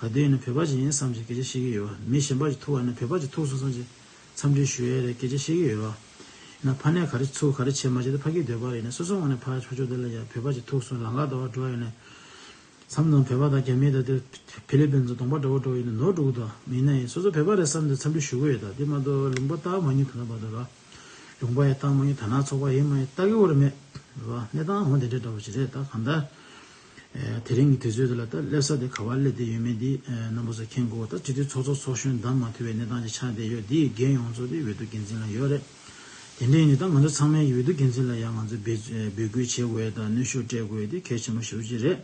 ག་དུས་ཡིན་ན་བོད་པ་ཅིག་ཡིན་བསམ་བྱས་སྐད་ཆ་བཤད་ཀྱི་ཡོད་བ། མི་གཞན་པ་ཅིག་ཐུག་པ་ཡིན་ན་བོད་པ་ཅིག་ཐུག་སོང་བསམ་བྱས་འཚམས་འདྲི་ཞུ་ཡས་རེད། སྐད་ཆ་བཤད་ཀྱི་ཡོད་བ། ཡིན་ན་ཕ་ནས་ག་རེ་ཚུགས་ག་རེ་བྱས་མ་བྱས་དེ་ཕ་གིའི་འདོད་པ་རེད། ཡིན་ན་སོ་སོ་ངོས་ནས་ཕ་ཕ་ཕྱོགས་དེ་ལ་ཡ་བོད་པ་ཅིག་ཐུག་སོང་ལམ་ཁ་ལྟ་བ་འགྲོ་ཡིན་ན། མཚམས་དང་བོད་པ་དང་རྒྱ་མི་དང་དེ་ཕི་ལི་པིན་ཚོ་གདོང་པ་འདྲ་བོ་འགྲོ་ཡིན་ན་ནོར་འགྲོ་གི་འདུག་ཡིན་ནའི་སོ་སོ་བོད་པ་རེད་བསམ་སྟེ་འཚམས་འདྲི་ཞུ་གི་ཡོད་ད། དེ་མ་གཏོགས་ལུང་པ་བཏགས་མ་མྱོང་། ད་ལྟ་བར་དུ་ར། ལུང་པ་ཡང་བཏགས་མ་མྱོང་། དར་ནག་ཚོགས་པ་ཡིན་མ་ཡིན་བལྟ་གི་ཡོད་རེད་མེད་རེད་བ། གནས་སྟངས་འོ་དེ་འདྲ་འདྲ་བོ་ཅིག་རེད། ད་གང་ལྟར། ཨེ། དེ་རིང་གི་དུས་ཚོད་འདི་ལ་ད་སླེབས་ས་དེ་ག་བ་སླེབས་བསྡད་ཡོད་མེད་འདི་ཨེ། རྣམ་པ་ཚོ་མཁྱེན་དགོས། ད་སྤྱི་འཐུས་ཚོགས་གཙོ་ཚོགས་གཞོན་བདམས་མ་ཐུབ་པའི་གནས་སྟངས་ཅིག་ཆགས་བསྡད་ཡོད། འདི་ཡི་འགན་ཡོངས་རྫོགས་དེ་འོས་བསྡུ་འགན་འཛིན་ལ་ཡོད་རེད། དེ་འདྲ་ཡིན་དུས་ད་ང་ཚོ་ཚང་མས་འོས་བསྡུ་འགན་འཛིན་ལ་ཡང་ང་ཚོས་འབོད་འབོད་སྐུལ་བྱེད་དགོས་ཡ་དང་གནོན་ཤུགས་སྤྲད་དགོས་ཡ་དེ་གལ་ཆེན་པོ་ཞེ་པོ་ཅིག་རེད།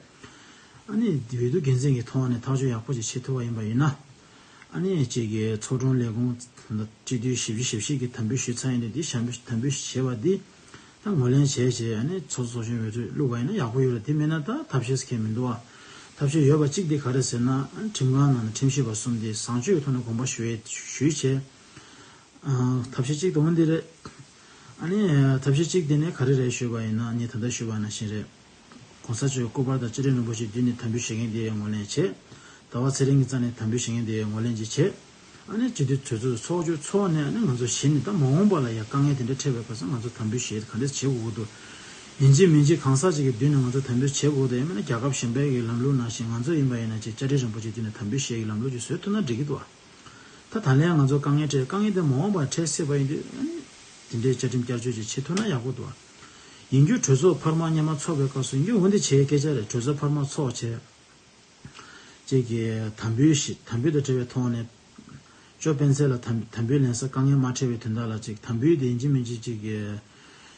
ཨ་ནི་འོས་བསྡུ་འགན་འཛིན་གྱི་ཐོག་ནས་ཐག་གཅོད་ཡག་པོ་ཅིག་བྱེད་ཐུབ་པ་ཡིན་པ་ཡིན་ན། ཨ་ནི་གཅིག་གི་ཚོགས་དྲུང་ལས་ཁུངས་སྤྱི་འཐུས་ཞེ་བཞི་ཞེ་བཞི་གི་དམ་འབུལ་ཞུས་ཚར་ཡིན་དུས་འདི་དམ་འབུལ་དམ་འབུལ་བྱས་པ་འདི་ད་ངོས་ལེན་བྱས་བྱས། ཨ་ནི་ཚོགས་གཙོ་ཚོགས་གཞོན་འོས་བསྡུ་བླུགས་པ་ཡིན་ན་ཡག་པོ་ཡོད་རེད། དེ་མིན་ན་ད་ཐབས་ཤེས་ཟེར་མཁན་མི་འདུག་བ། ཐབས་ཤེས་ཡོད་པ་གཅིག་དེ་ག་རེ་ཟེར་ན། ཨ་ནི་ཁྲིམས་ཁང་ནང་ནས་ཁྲིམས་ཞིབ་པ་གསུམ་དེ་བཟང་སྤྱོད་ཀྱི་ཐོག་ནས་དགོངས་པ་ཞུ་ཡས་ཞུས་བྱས། ཨ། ཐབས་ཤེས་གཅིག་དང་པོ་འདི་རེད། ཨ་ནི་ཐབས་ཤེས་གཅིག་དེ་ནི་ག་རེ་རེད་ཞུས་པ་ཡིན་ན། ངས་ད་ལྟ་ཞུས་པ་ནང་བཞིན་རེད། གོང་ས་མཆོག་སྐུ་པར་དང་བཅའ་ཁྲིམས་རིན་པོ་ཆེ་མདུན་ནས་དམ་འབུལ་བྱེད་མཁན་དེ་ངོས་ལེན་བྱེད། ཟླ་བ་ཚེ་རིང་གི་རྩ་ནས་དམ་འབུལ་བྱེད་མཁན་དེ་ངོས་ལེན་ཅིག་བྱེད། ཨ་ནི་སྤྱི་འཐུས་གྲོས་ཚོགས་ཚོགས་ཆུང་ཚོགས་ནས་ཨ་ནི་ང་ཚོ་གཞི་ནས་ད་མ་འོངས་པ་ལ་ཡང་དཀའ་ངལ་དེ་འདྲ་འཕྲད་པའི་སྐབས་སུ་ང་ཚོ་དམ་འབུལ་བྱེད་ག་འདྲས་བྱེད་དགོས་ཀྱི་འདུག་ཡིན་གཅིག་མིན་གཅིག་གང་ཟག་ཅིག་གི་མདུན་ནས་ང་ཚོ་དམ་འབུལ་བྱེད་དགོས་ཀྱི་འདུག་ཡང་མིན་ན་རྒྱལ་ཁབ་གཞན་པའི་གི་ལམ་ལུགས་ནང་བཞིན་ང་ཚོ་ཡིན་པ་ཡིན་ན་ཅིག་བཅའ་ཁྲིམས་རིན་པོ་ཆེ་མདུན་ནས་དམ་འབུལ་བྱེད་ཀྱི་ལམ་ལུགས་ཅིག་བཟོས་ཐུབ་ན་འགྲིག་གི་འདུག་ད་ད་ལན་ང་ཚོ་དཀའ་ངལ་འཕྲད། དཀའ་ངལ་དེ་མ་འོངས་པར་འཕྲད་སྲིད་པ་ཡིན་དུས། ཨ་ནི་དེ་འདྲའི་བཅའ་ཁྲིམས་བསྐྱར་བཅོས་ཅིག་བྱེད་ཐུབ་ན་ཡག་པོ་འདུག་ཡིན་རྒྱུ་གྲོས་ཚོགས་འཕར་མ་སྔོན་མ་ཚོགས་པའི་སྐབས་སུ་ཡིན་རྒྱུ་འོ་འདི་བྱེད་སྐད་ཆ་རེད། གྲོས་ཚོགས་འཕར་མ་ཚོགས་བྱས། ཅིག་གིས་དམ་འབུལ་ཞིག་དམ་འབུལ་དང་འབྲེལ་བའི་ཐོག་ནས་ཅོ་སྤེན་ཚེ་ལ་དམ་དམ་འབུལ་ལེན་ས་དཀའ་ངལ་མ་འཕྲད་པའི་དོན་དག་ལ། ཅིག་དམ་འབུལ་དེ་ཡིན་གཅིག་མིན་གཅིག་ཅིག་གིས་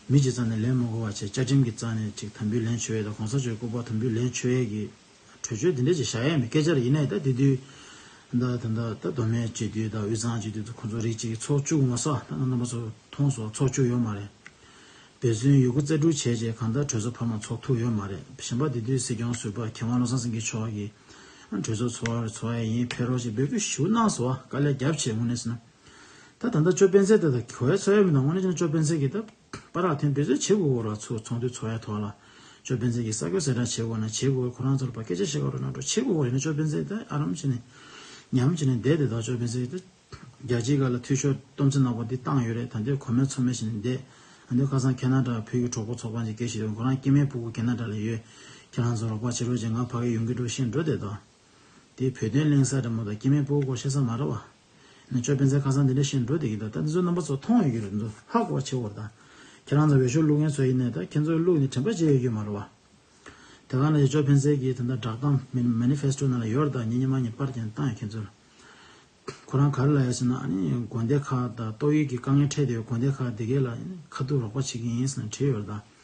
མི་གཅིག་རྩ་ནས་ལེན་མི་དགོས་པ་བྱས། བཅའ་ཁྲིམས་ཀྱི་རྩ་ནས་ཅིག་དམ་འབུལ་ལེན་ཆོག་ཡས་དང་གོང་ས་མཆོག་སྐུ་པར་དམ་འབུལ་ལེན་ཆོག་ཡས་ཀྱི་གྲོས་ཆོད་དེ་འདྲ་ཅིག་བཞག་ཡས་མེད། སྐད་ཆ་རེད། ཡིན་ནའི་ད་དེ་དུས་ད་ད་ད་ད་མདོ་སྨད་སྤྱི་འཐུས་དང་དབུས་གཙང་སྤྱི་འཐུས་ཚོ་ཁོང་ཚོ་རིགས་གཅིག་གི་ཚོགས་བཅུག་མ་སོང་། ད་རྣམ་པ་ཚོ་མཐོང་སོང་། ཚོགས་བཅུག་ཡོད་མ་རེད། འབད་བརྩོན་ཡོད་རྒུ་རྩལ་སྤྲུགས་བྱས་རྗེས་གང་ལྟར་གྲོས་ཚོགས་འཕར་མ་ཚོགས་ཐུབ་ཡོད་མ་རེད། གཞན་པ་དེ་དུས་སྲིད་སྐྱོང་ཟུར་པ་མཁས་དབང་བློ་བཟང་སེང་གེ་མཆོག་གིས་ གྲོས་ཚོགས་ཚོགས་ཚོགས་ཡ་ཡིན། ཕེབས་རོགས་ཞེས་འབོད་སྐུལ་ཞུ་གནང་སོང་བ། དཀའ་ལས་རྒྱབ་བྱས་དངོས་གནས་ཟེར་ན། ད་ད་ལྟ་ཅོ་སྤེན་ཚེ་ད་ད་གོ་ཡ་ཚོ་ཡ་མི་འདུག་དངོས་གནས་བྱས་ན་ཅོ་སྤེན་ཚེ་གིས་ད་པ་རག་ཐོན་འབད་རྩོལ་བྱེད་དགོས་ར། ཚོགས་ཚོགས་འདུ་ཚོགས་ཡ་ཐོག་ལ་ཅོ་སྤེན་ཚེ་གིས་ས་བཀོད་གསལ་བསྒྲགས་བྱེད་དགོས་ན་བྱེད་དགོས། ཁོ་རང་ཚོར་ཕར་སྐད་ཆ་བཤད་དགོས་ར་ན་འགྲོ་བྱེད་དགོས་ར། ཡིན་ན་ཅོ་སྤེན་ཚེ་ད་ཨ་རམ་བྱས་ནས་ཉམས་བྱས་ནས་བསྡད་དེ། ད་ཅོ་སྤེན་ཚེ་ད་རྒྱལ་སྤྱིའི་སྒང་ལ་འཐུས་ཤོར་སྟོབས་ཆེ་ནག་པོ་འདི་བཏང་ཡོད་རེད། ད་འདི་གོ་མེད་ཚོར་མེད་བྱས་ནས་བསྡད། ཨ་འདི་ཁ་སང་ཁེ་ན་ཌ་བོད་ཀྱི་གྲོགས་པོ་ཚོགས་པ་ཅིག་སྐད་ཆ་ཡོད། ཁོ་རང་སྐྱེ་དམན་སྤུ་གུ་ཁེ་ན་ཌ་ལ་ཡོད། ཁྱེད་རང་ཚོ་རོགས་པ་བྱེད་རོགས་བྱེད། ང་ཕ་གི་ཡོང་གི་འགྲོ་ཤེས་འགྲོ་བསྡད་དོ། དེ་བོད་དོན་གླེང་ས་རེད་མོ། ད་སྐྱེ་དམན་སྤུ་གུ་སྐོར་བཤད་ས་མ་རེད་བ། ནི་ཅོ་སྤེན་ཚེ་ཁ་སང་འདི་འདྲ་བཤད་འགྲོ་བསྡད་ཀྱི་འདུག་ད་འདི་ཚོ་རྣམ་པ་ཚོ་མཐོང་ཡོད་ཀྱི་རེད། འདི་ཚོ་ཧ་གོ་བ་བྱེད་དགོས་རེད། ད་ཁྱེད་རང་ཚོ་འོས་ཤོག་བླུག་མཁན་ཚོ་ཡིན་ནའི་ད་ཁྱེད་ཚོ་བླུག་ནས་དྲན་པ་བརྗེད་ཡོད་ཀྱི་མ་རེད་བ། དེ་ག་ནང་བཞིན་ཅོ་སྤེན་ཚེ་གིས་ད་ལྟ་བསྒྲགས་གཏམ་མེ་ནི་ཕེ་སི་ཊོ་ནང་ལ་ཡོད་རེད། ད་ཉིན་ཉི་མ་ཉིན་པར་ཀྱང་བཏང་ཡོད་ཁྱེད་ཚོར། ཁོ་རང་ག་རེ་ལབ་ཡོད་ཟེར་ན། ཨ་ནི་དགོན་སྡེ་ཁག་དང་ཏོག་དབྱིབས་ཀྱི་དཀའ་ངལ་འཕྲད་བསྡད་ཡོད་དགོན་སྡེ་ཁག་དེ་གས་ལ་ཁ་ཐུག་རོགས་པ་བྱེད་ཀྱི་ཡིན་ཟེར་ནས་བྲིས་ཡོད་རེད། ད་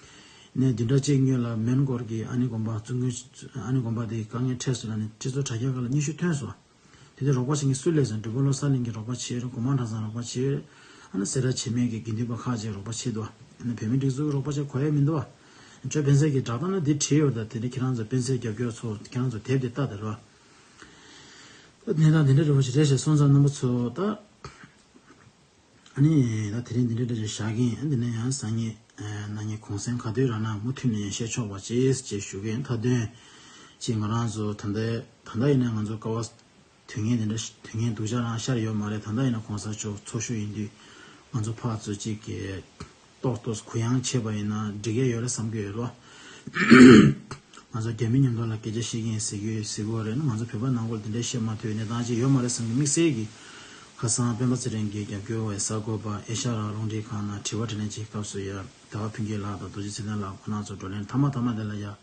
ནས་བདུན་ཕྲག་གཅིག་སྔོན་ལ་མོན་གྷོར་གྱི་ཨ་ནི་དགོན་པ་བཙུན་དགོན་ཨ་ནི་དགོན་པ་དེའི་དཀའ་ངལ་འཕྲད་སོང་ལ་ནི་སྤྱི་ཚོགས་དྲ་རྒྱ་ཁག་ལ་སྙན་ཞུ་ཐོན་སོང་། དེ་དུས་རོགས་པ་བྱེད་མཁན་སུ་སླེབས་སོང་། འབྲི་པོ་བློ་གསལ་གླིང་གིས་རོགས་པ་བྱས་རེད། གོང་མ་གྲྭ་ཚང་རོགས་པ་བྱས་རེད། ཨ་ནི་གསལ་བསྒྲགས་བྱེད་མཁན་གྱི་དགེ་འདུན་པ་ཁག་ཅིག་རོགས་པ་བྱས་འདུག་ཨ་ནི་བོད་མི་སྒྲིག་འཛུགས་ཀྱི་རོགས་པ་བྱེད་དགོས་ཡ་མི་འདུག་བ། ཅོ་སྤེན་ཚེ་གིས་བསྒྲགས་གཏམ་ནང་འདི་བྲིས་ཡོད་རེད། ད་དེ་ནི་ཁྱེད་རང་ཚོ་སྤེན་ཚེ་རྒྱབ་སྐྱོར་ཚོ་ཁྱེད་རང་ཚོ་དེབ་དེ་ལྟ་དེ་རེད་བ། ད་གནས་སྟངས་དེ་འདྲ་རེད་བ་ཞིག་རེད་ཞེས་སོང་ཙང་རྣམ་པ་ཚོ་ད། ཨ་ནི་ད་དེ་རིང་འདི་འདྲ་འདྲ་ཞིག་བཞག་གིན། ཨ་འདི་ནས་ཡང་སང་ཉིན་ཨ་གནངས་ཉིན་གུང་སེང་ག་དུས་རག་ན་མུ་མཐུད་ནས་ཡང་བཤད་ཆོག་པ་ཅེས་ཅེས་ཞུ་གིན། མཐའ་དོན་ཅིག་ང་རང་ཚོ་ད་ལྟ་ད་ལྟ་ཡིན་ན་ང་ཚོ་སྐབས་བ་དུས་ངན་འདི་འདྲ་དུས་ངན་སྡུག་ཅག་རང་ཤར་ཡོད་མ་རེད། ད་ལྟ་ཡིན་ན་གོང་ས་མཆོག་འཚོ་བཞུགས་ཡིན་དུས་ང་ཚོ་ཕར་ཚུར་ཅིག་གི་ཏོག་ཏོག་གུ་ཡངས་བྱས་པ་ཡིན་ན་འགྲིག་གི་ཡོད་རེད་བསམ་གི་ཡོད་ལོ། ང་ཚོ་རྒྱ་མི་མཉམ་དུ་ལ་སྐད་ཆ་བཤད་མཁན་ཟེར་གྱི་ཟེར་གྱི་ཡོད་རེད་ན། ང་ཚོ་བོད་པ་ནང་ཁུལ་དེ་འདྲའི་བཤད་མ་ཐུབ་གནས་སྟངས་ཅིག་ཡོད་མ་རེད་བསམ་གྱི། དམིགས་བསལ་གྱི་ཁ་སང་སྤེན་པ་ཚེ་རིང་གིས་རྒྱབ་སྐྱོར་བའི་གསར་འགོད་པ་ཨེ་ཤ་ར་རླུང་འཕྲིན་ཁང་ནང་དྲི་བ་དྲིས་ལན་བྱེད་སྐབས་སུ་ཡ། ཟླ་བ་ཕུན་སྐྱིད་ལགས་དང་རྡོ་རྗེ་ཚེ་བརྟན་ལགས་ཁོང་རྣམ་ཚོ་བགྲོ་གླེང་མཐའ་མ་མཐའ་མ་དེ་ལ་ཡ། ཟླ་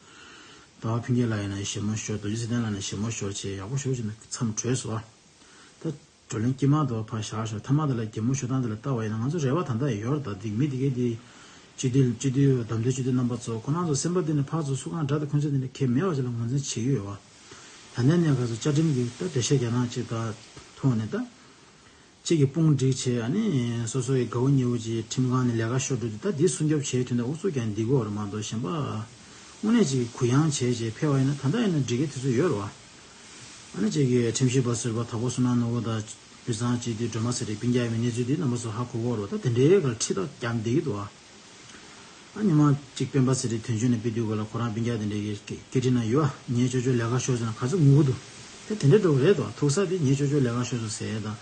བ་ཕུན་སྐྱིད་ལགས་ཡིན་ན་ཞི་མོ་ཤོར། རྡོ་རྗེ་ཚེ་བརྟན་ལགས་ནས་ཞི་མོ་ཤོར་བྱས་ཡག་པོ་ཞེ་པོ་ཅིག་ནས་མཚམས་གྲོལ་སོང་བ། ད། བགྲོ་གླེང་དཀྱིལ་མ་དུ་ཕར་བཞག་ཞོར་མཐའ་མ་དེ་ལ་གད་མོ་ཤོར་སྟངས་དེ་ལ་ལྟ་བ་ཡིན་ན་ང་ཚོ་རེ་བ་ད་ལྟ་ཡང་ཡོད་རེད། ད་འདི་མི་དེ་གས་དེ་སྤྱི་འཐུས་སྤྱི་འཐུས་བདམས་ཐོན་སྤྱི་འཐུས་རྣམ་པ་ཚོ་ཁོ་རང་ཚོ་སེམས་པ་འདི་ནས་ཕར་ཚུར་སུ་གང་འདྲ་དང་ཁོང་ཚོ་འདི་ནས་ཁེ་མེད་པ་ཅིག་ལ་ངོས་འཛིན་བྱེད་ཀྱི་ཡོད་བ། ད་ལྟའི་གནས་སྐབས་སུ་བཅའ་ཁྲིམས་ཀྱི་ད་འགྲེལ་བཤད་རྒྱག་སྟངས་ཅིག་ད་ཐོག་ནས་ད་གཅིག་གི་དཔུང་སྒྲིག་བྱས། ཨ་ནི་སོ་སོ་ཡི་དགའ་བོ་ཉེ་བོ་ཅིག་ཁྲིམས་ཁང་ནས་ལས་ཀ་ཤོར་འགྲོ་དུས་ད་འདི་སྲུང་སྐྱོབ་བྱེད་དུས་ད་ཨུ་ཚུགས་ཀྱང་འདི་དགོས་རེད་མ་གཏོགས་གཞན་པ་དངོས་གནས་ཅིག་གུ་ཡངས་བྱས་བྱས་ཕེབས་པ་ཡིན་ན་ད་ལྟ་ཡིན་ན་འགྲིག་གི་དུས་ཚོད་ཡོད་རེད་བ། ཨ་ནི་གཅིག་གིས་ཁྲིམས་ཞིབ་པ་ཟུར་པ་དྭགས་པོ་བསོད་ནམས་ནོར་བུ་དང་དབུས་གཙང་སྤྱི་འཐུས་སྒྲོལ་མ་ཚེ་རིང་སྤུན་ཀྱག་ཡིན་པའི་གནས་ཚུལ་འདི་རྣམ་པ་ཚོ་ཧ་གོ་གི་ཡོད་རེད་བ། ད་དེ་འདྲའི་སྒང་ཁྲིད་ཐག་ཀྱང་བསྡད་ཀྱི་འདུག་བ། ཨ་ཉི་མ་གཅིག་སྤེན་པ་ཚེ་རིང་དོན་གཅོད་ནས་ཕེབས་དུས་སྒང་ལ་ཁོ་རང་སྤུན་ཀྱག་དེ་འདྲའི་གི་སྐད་འཕྲིན་ནང་ཡོད་བ། ངའི་ཅོ་ཅོ་ལས་ཀ་ཤོར་སོང་ན་ག་ཚོད་ངུ་གི་འདུག་ད་དེ་འདྲའི་འདྲ་བོ་རེད་དོ། ཐུག་ས་དེ་ངའི་ཅོ་ཅོ་ལས་ཀ་ཤོར་སོང་ཟེར་ཡས་དང་།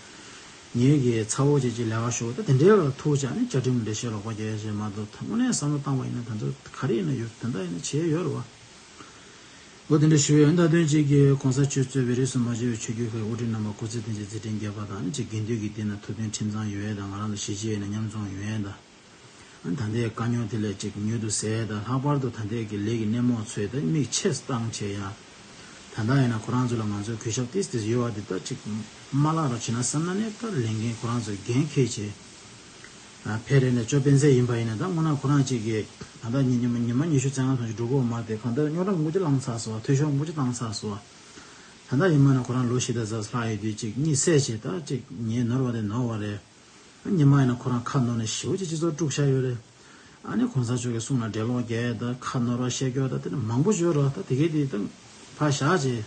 ངའི་གི་ཚ་བོ་ཅིག་ཅིག་ལས་ཀ་ཤོར་བ་ད་དེ་འདྲའི་སྒང་ལ་ཐུག་བྱས་ཨ་ནི་བཅའ་ཁྲིམས་འགྲེལ་བཤད་རོགས་པ་རྒྱག་ཡས་ཅིག་མ་གཏོགས་ད་དངོས་གནས་བསམ་བློ་བཏང་བ་ཡིན་ན་ད་ཚོད་ག་རེ་ཡིན་ན་ཡོད་ད་ལྟ་ཡིན་ན་བྱེད་ཡས་ཡོད་རེད་བ། འོ་དེ་འདྲ་ཞུ་ཡོད། མཐའ་དོན་གཅིག་གིས་གོང་ས་མཆོག་གཙོས་པའི་རིས་སུ་མ་ཆད་པའི་ཆོས་བརྒྱུད་ཁག་གི་དབུ་ཁྲིད་རྣམ་པ་སྐུ་ཚེ་བརྟན་ཅིང་མཛད་འཕྲིན་རྒྱས་པ་དང་། ཨ་ནི་གཅིག་དགེ་འདུན་གྱི་སྡེ་ནང་ཐུགས་མཐུན་ཁྲིམས་གཙང་ཡོང་ཡས་དང་། ང་རང་ཚོ་གཞིས་བྱེས་ཡིན་ན་མཉམ་འཛོམས་ཡོང་ཡས་དང་། ཨ་ནི་ད་ལྟའི་དཀའ་རྙོག་དེ་ལས་གཅིག་མྱུར་དུ་སེལ་ཡས་དང་། ལྷག་པར་དུ་ད་ལྟའི་གི་ལས་ཀྱི་སྣེ་མོ་ཚོས་ད་མིག་ཆེ་བཏང་བྱས་ཡ། ད་ལྟ་ཡིན་ན་ཁོ་རང་ཚོ་ལ་ང་ཚོའི་གུས་ཞབས་ཏིས་ཏིས་ཡོད་པ་འདི་ད་གཅིག་མ་བརླག་རོགས་བྱེད་ན་བསམ་ན་ནས་ད་ལས་འགན་ཁོ་རང་ཚོས་འགན་འཁྱེར་བྱས། ཕེབས་རེད་ནས་ཅོ་སྤེན་ཚེ་ཡིན་པ་ཡིན་ན་ད་དངོས་གནས་ཁོ་རང་གཅིག་གིས་ད་ལྟ་ཉི་ཉི་མ་ཉི་མ་ཉི་ཤུ་རྩ་ལྔ་ཐོན་ཅིག་འགྲོ་གི་ཡོད་མ་རེད་དེ། གང་ལྟར་རྙོག་དྲ་མང་པོ་ཅིག་བསླངས་ཚར་སོང་བ། འཐུས་ཤོར་མང་པོ་ཅིག་བཏང་ཚར་སོང་བ། ད་ལྟ་ཡིན་མ་ན་ཁོ་རང་ལོ་བཞི་དང་ཙམ་ལྷག་ཡོད་དུས་གཅིག་གཉིད་སད་བྱས་ད་གཅིག་ཉལ་ནོར་བ་དེ་ནོར་བ་རེད། ཉི་མ་ཡིན་ན་ཁོ་རང་ཁ་ནོར་ནས་ཞེ་པོ་ཅིག་སྤྱི་ཚོགས་དཀྲུག་ཤག་ཡོད་རེད། ཨ་ནི་གོང་ས་མཆོག་གི་གསུང་ལ་འགྲེལ་ལོག་རྒྱག་ད་ཁ་ནོར་བ་བཤད་རྒྱུ་ད་དེ་ནི་མང་པོ་ཞིག་ཡོད་རེད། ད་དེ་གས་དེ་ད་ཕར་བཞག་བྱས།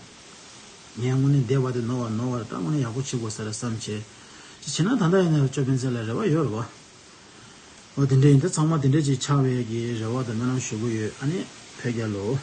ངས་དངོས་གནས་བདེ་བ་དེ་ནོར་བ་ནོར་བ་རེད། ད་དངོས་གནས་ཡག་པོ་བྱེད་དགོས་ས་རེད་བསམ་བྱས། ཅི་བྱས་ན་ད་ལྟ་ཡིན་ན་ཅོ་སྤེན་ཚེ་ལ་རེ་བ་ཡོད་རེད་བ། འོ་དེ་འདྲ་ཡིན་ད་ཚང་མ་དེ་འདྲ་ཅིག་ཆགས་པའི་གི་རེ་བ་དང་སྨོན་ལམ་ཞུ་གི་ཡོད། ཨ་ནི་བོད་རྒྱལ་ལོ།